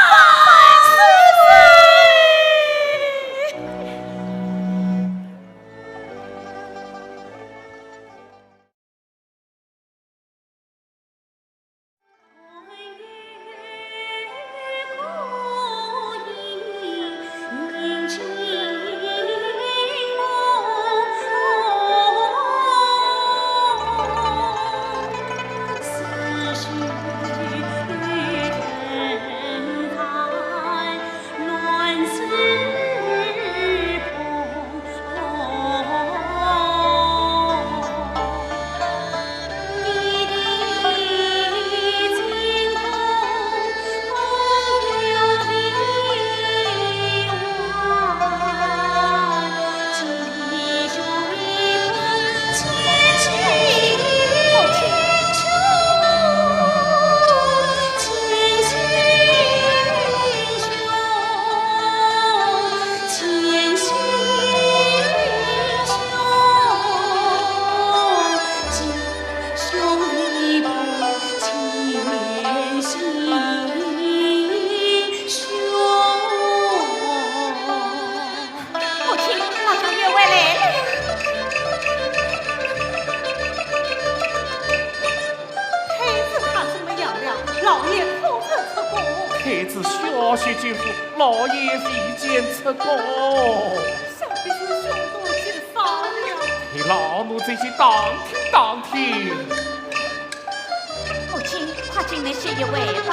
万岁！母亲，老将军回来了。太子他怎么样了？老爷可曾出宫？太子小姐进府，老爷未见出宫。 想必是凶多吉少了。待老奴进去打听打听。母亲，快进来歇一会吧。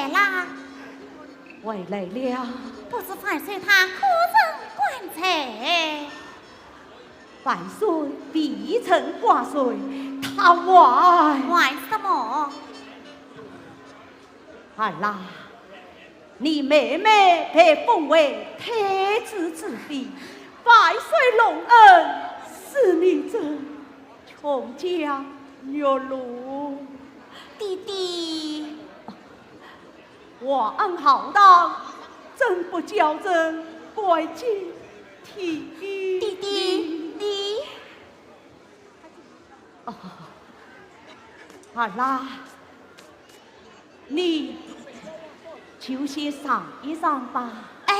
啦？回来了。不知万岁他可曾还在？万岁未曾挂帅，他还……还什么？儿啊，你妹妹被封为太子之妃，万岁隆恩，使你这 穷家玉露。爹爹。皇恩浩荡，怎不叫人感激涕零？爹爹，你……哦，儿啊， 你就先上一上吧。哎。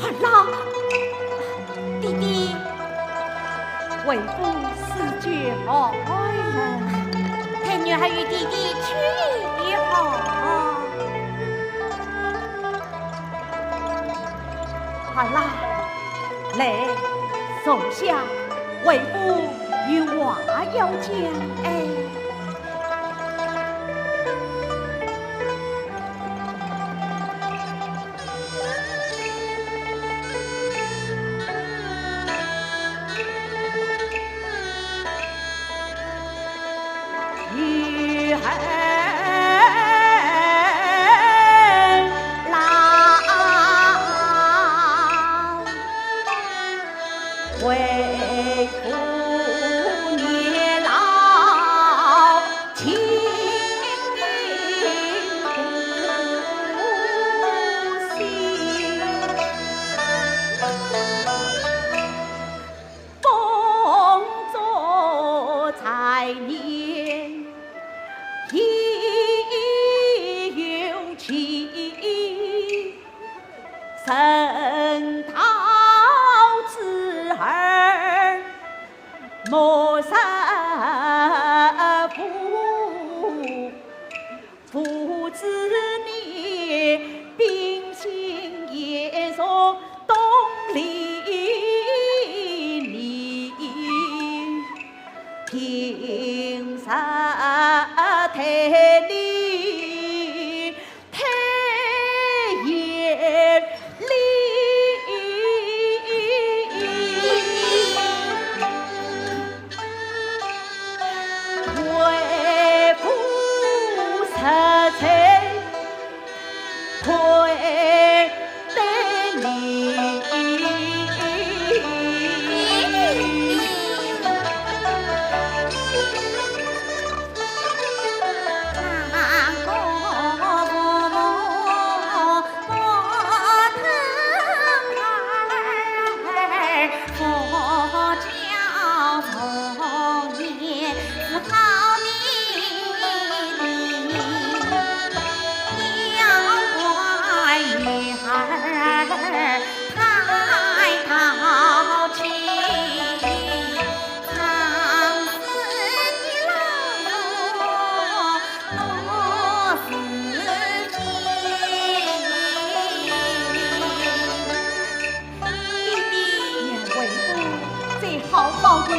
儿啊，爹爹。 为父是绝望了。待女儿与爹爹去也好。儿啊，来，坐下，为父有话要讲。哎。 爹爹。愿为父再好好地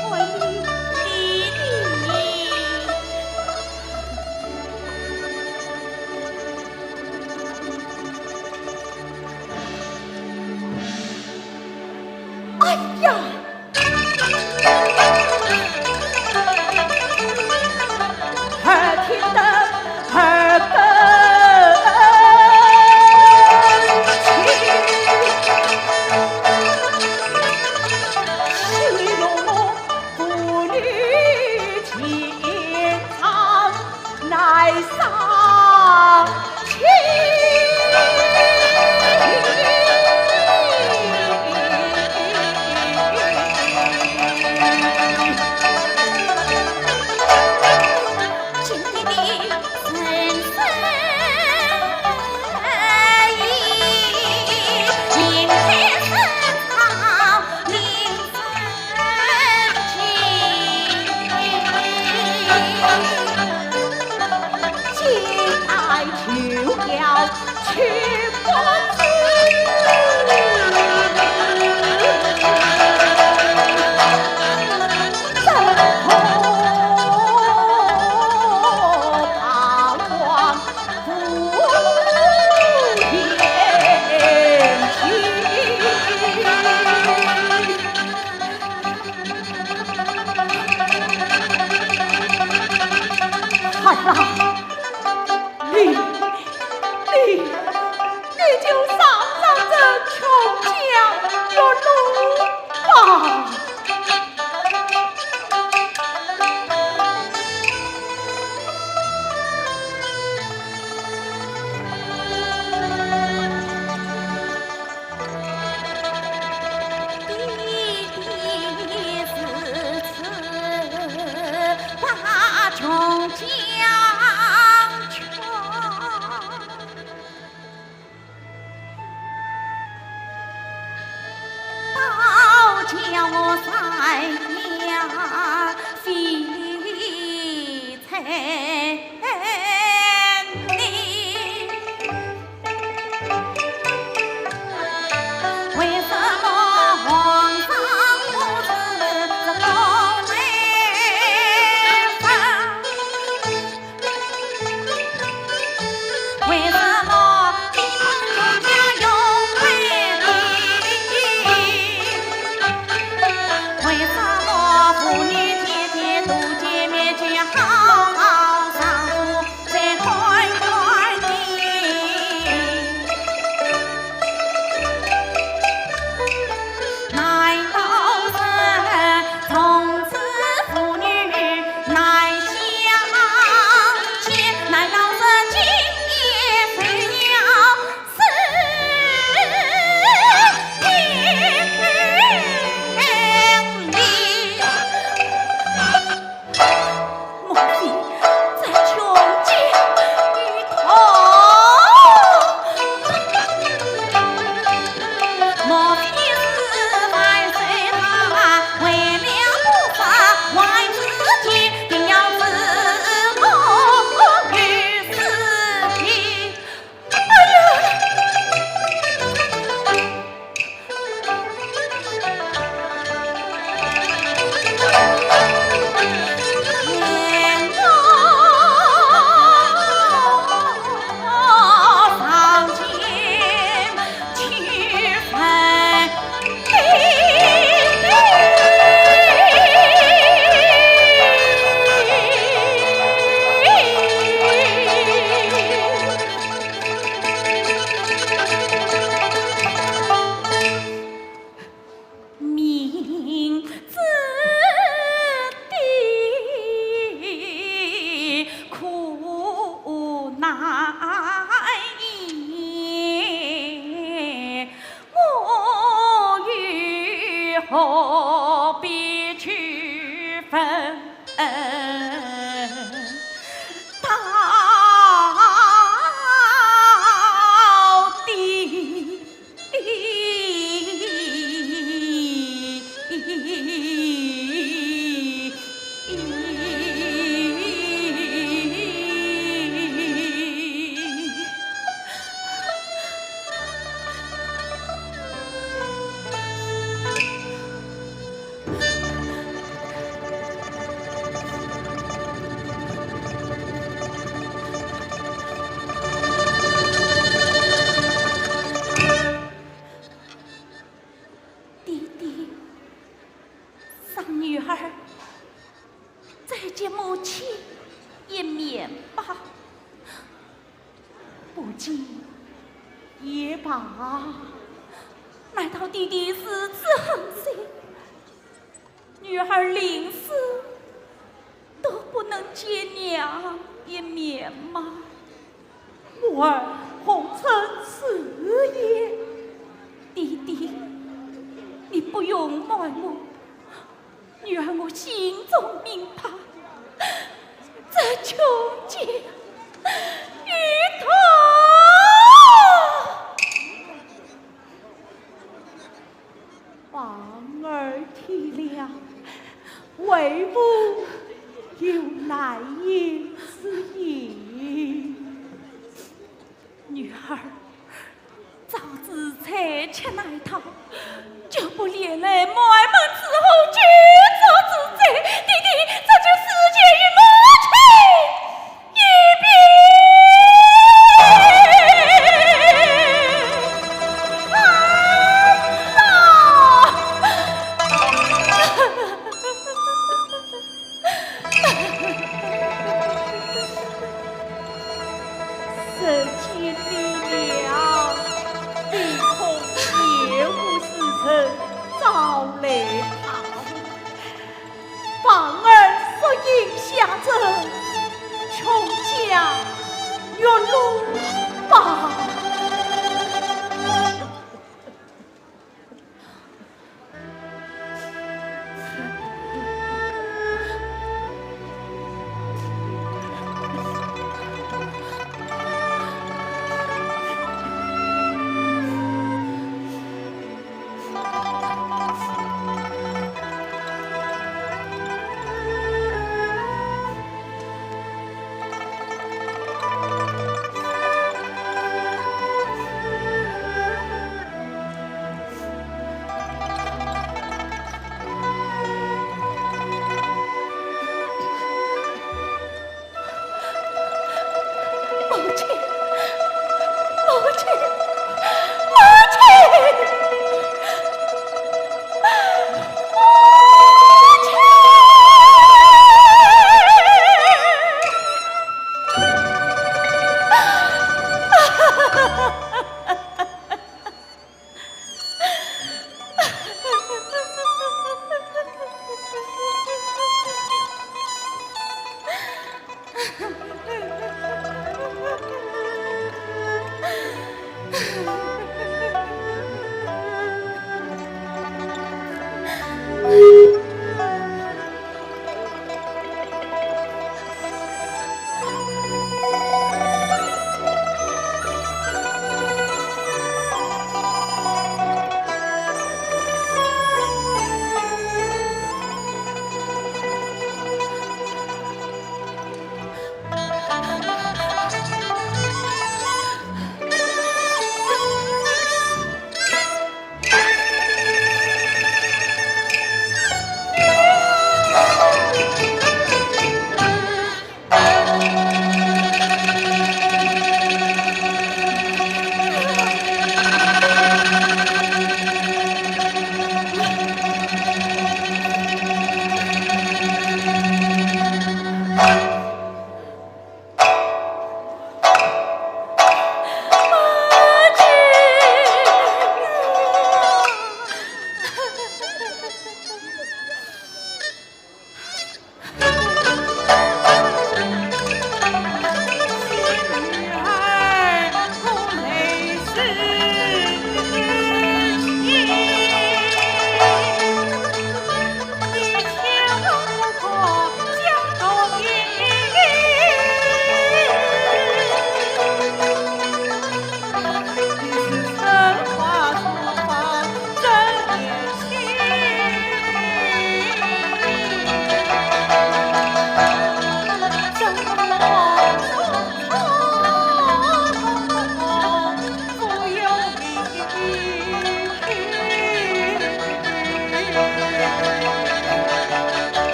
看看你。爹爹。哎呀！孩儿啊，你，你，你就上上这琼浆玉露吧。 明知的苦难言，我又何必去问？ 到底。 爹爹，让女儿再见母亲一面吧。 不见也罢，难道爹爹如此狠心，女儿临死都不能见娘一面吗？我儿红尘事业，爹爹，你不用瞒我。 女儿我心中明白，这穷尽一头。望儿体谅，为母有难言之隐。女儿，脚步连累满门之后，救主之罪，爹爹，这就是死罪与母亲一并担当。时间未了，你恐厌恶时辰，早来他。望儿索性下车，穷家月落吧。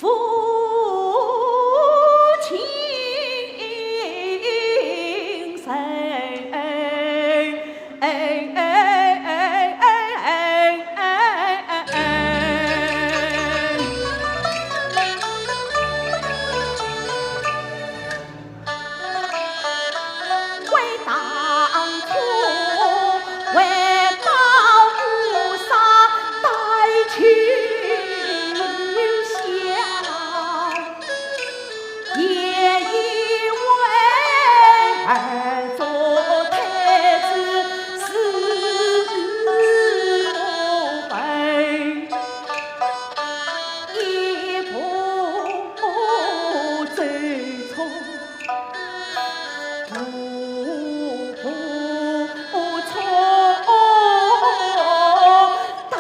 父亲身。为当初为报父杀代尽孝，也以为儿做太子是不配，一步走错。 步步错，到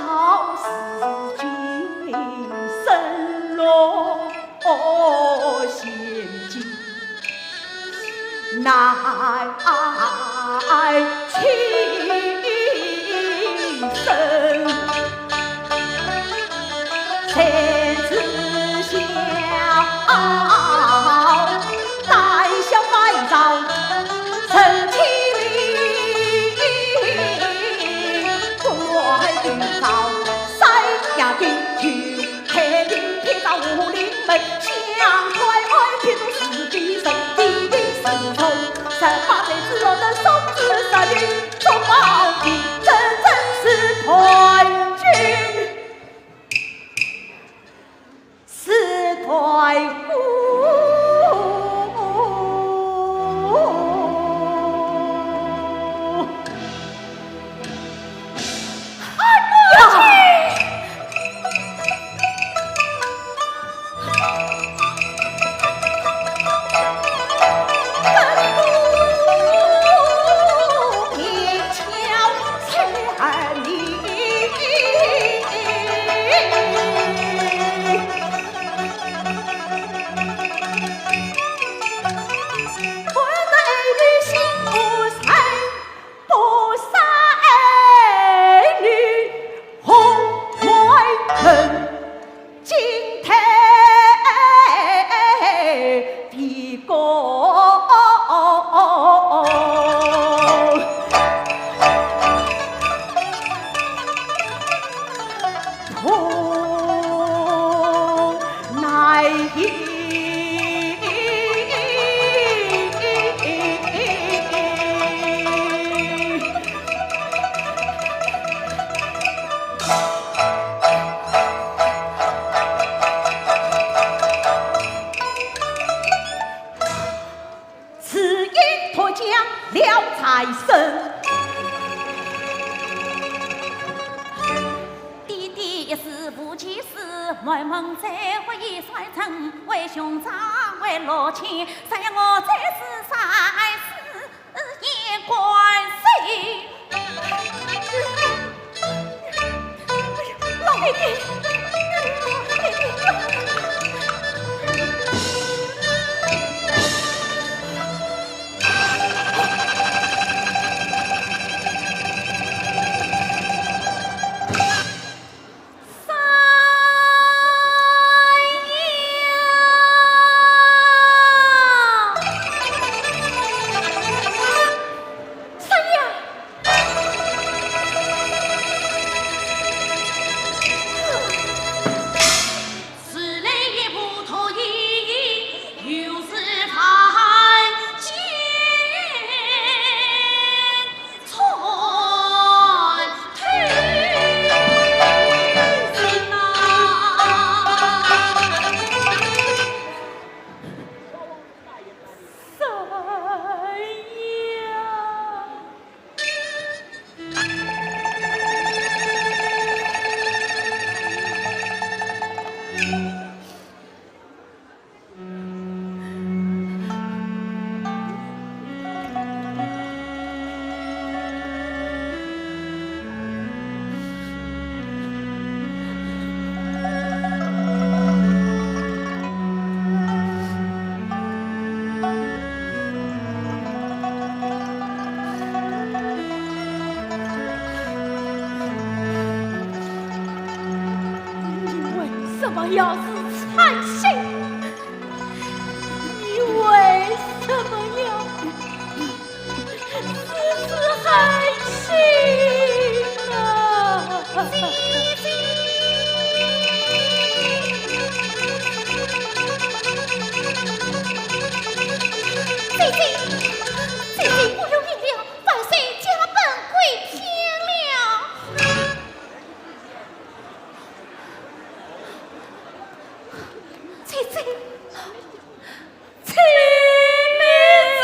如今身落险境，难清身。 谁知晓，胆小外造，成其名，不外定造，三下定局，害定天造无灵门，想快爱ผิ出是非神，地地是从，十八岁之后的送子十年，做毛病，真正是叛军。 是太后。哎呀！ 此因脱缰了财身。爹爹是无其事，满门在我已算成，为兄长为老亲，谁让我在世三世 也关心。老弟弟，老弟弟。你为什么要如此？寒心，你为什么要如此寒心啊？姐姐，姐姐，姐姐，不用饮了，万岁驾崩归天了。 姐姐，姐妹姐，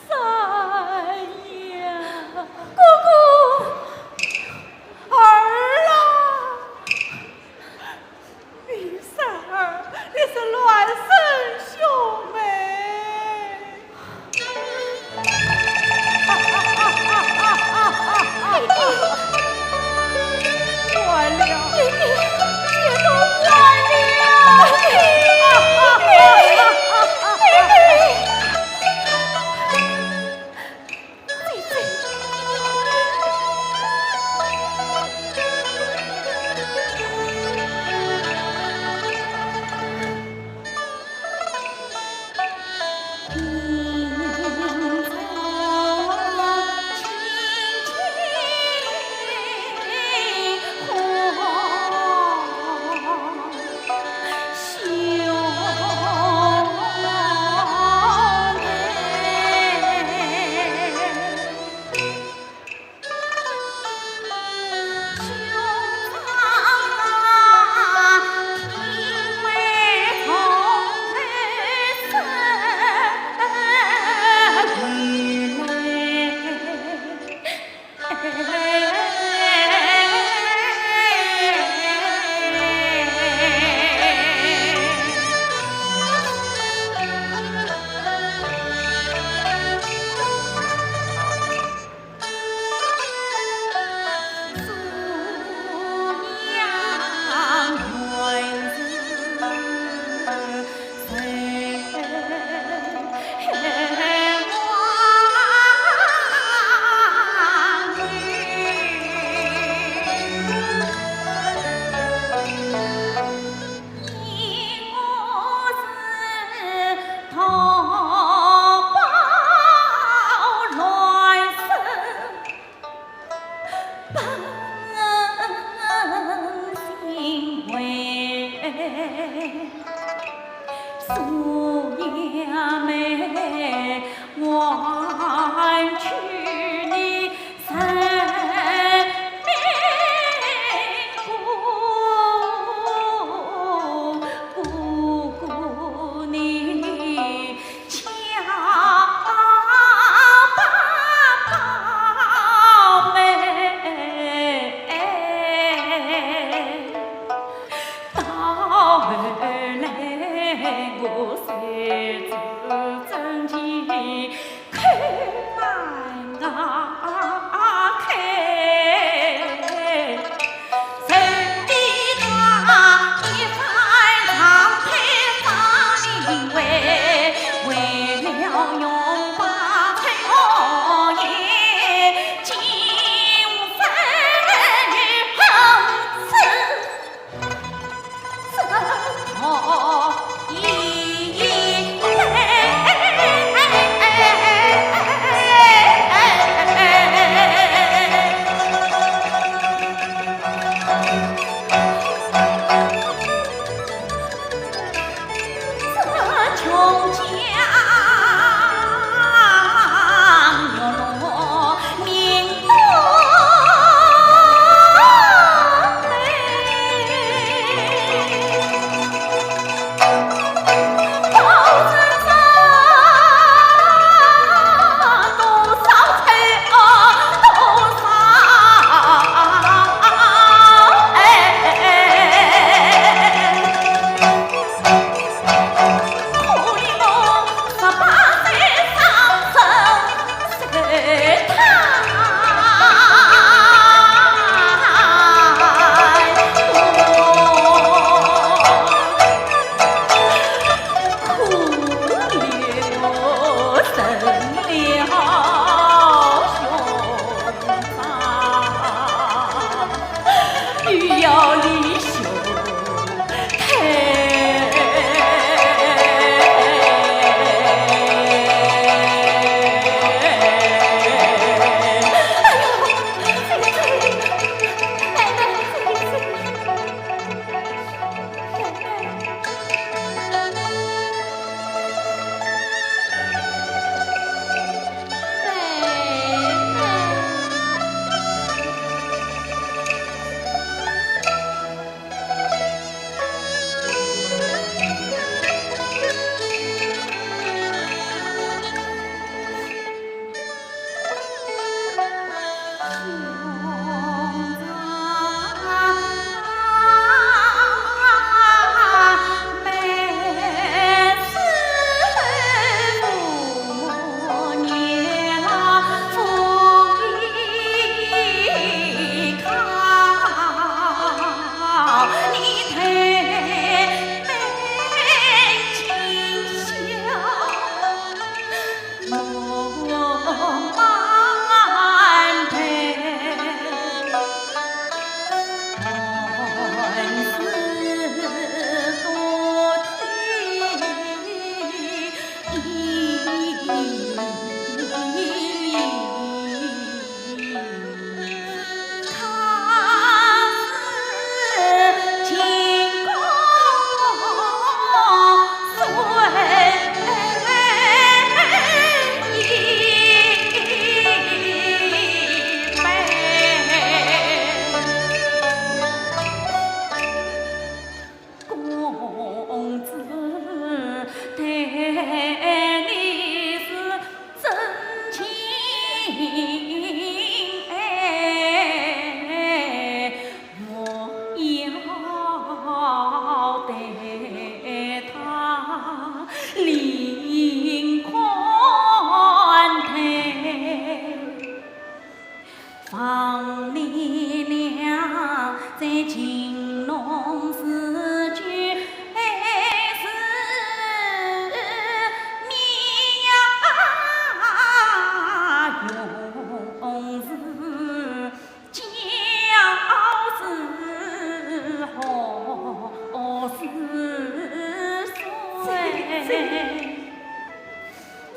三爷，哥哥，儿啊，你三儿，你是孪生兄妹。 完了，姐姐，完了，姐姐。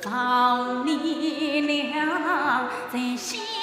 放你俩在西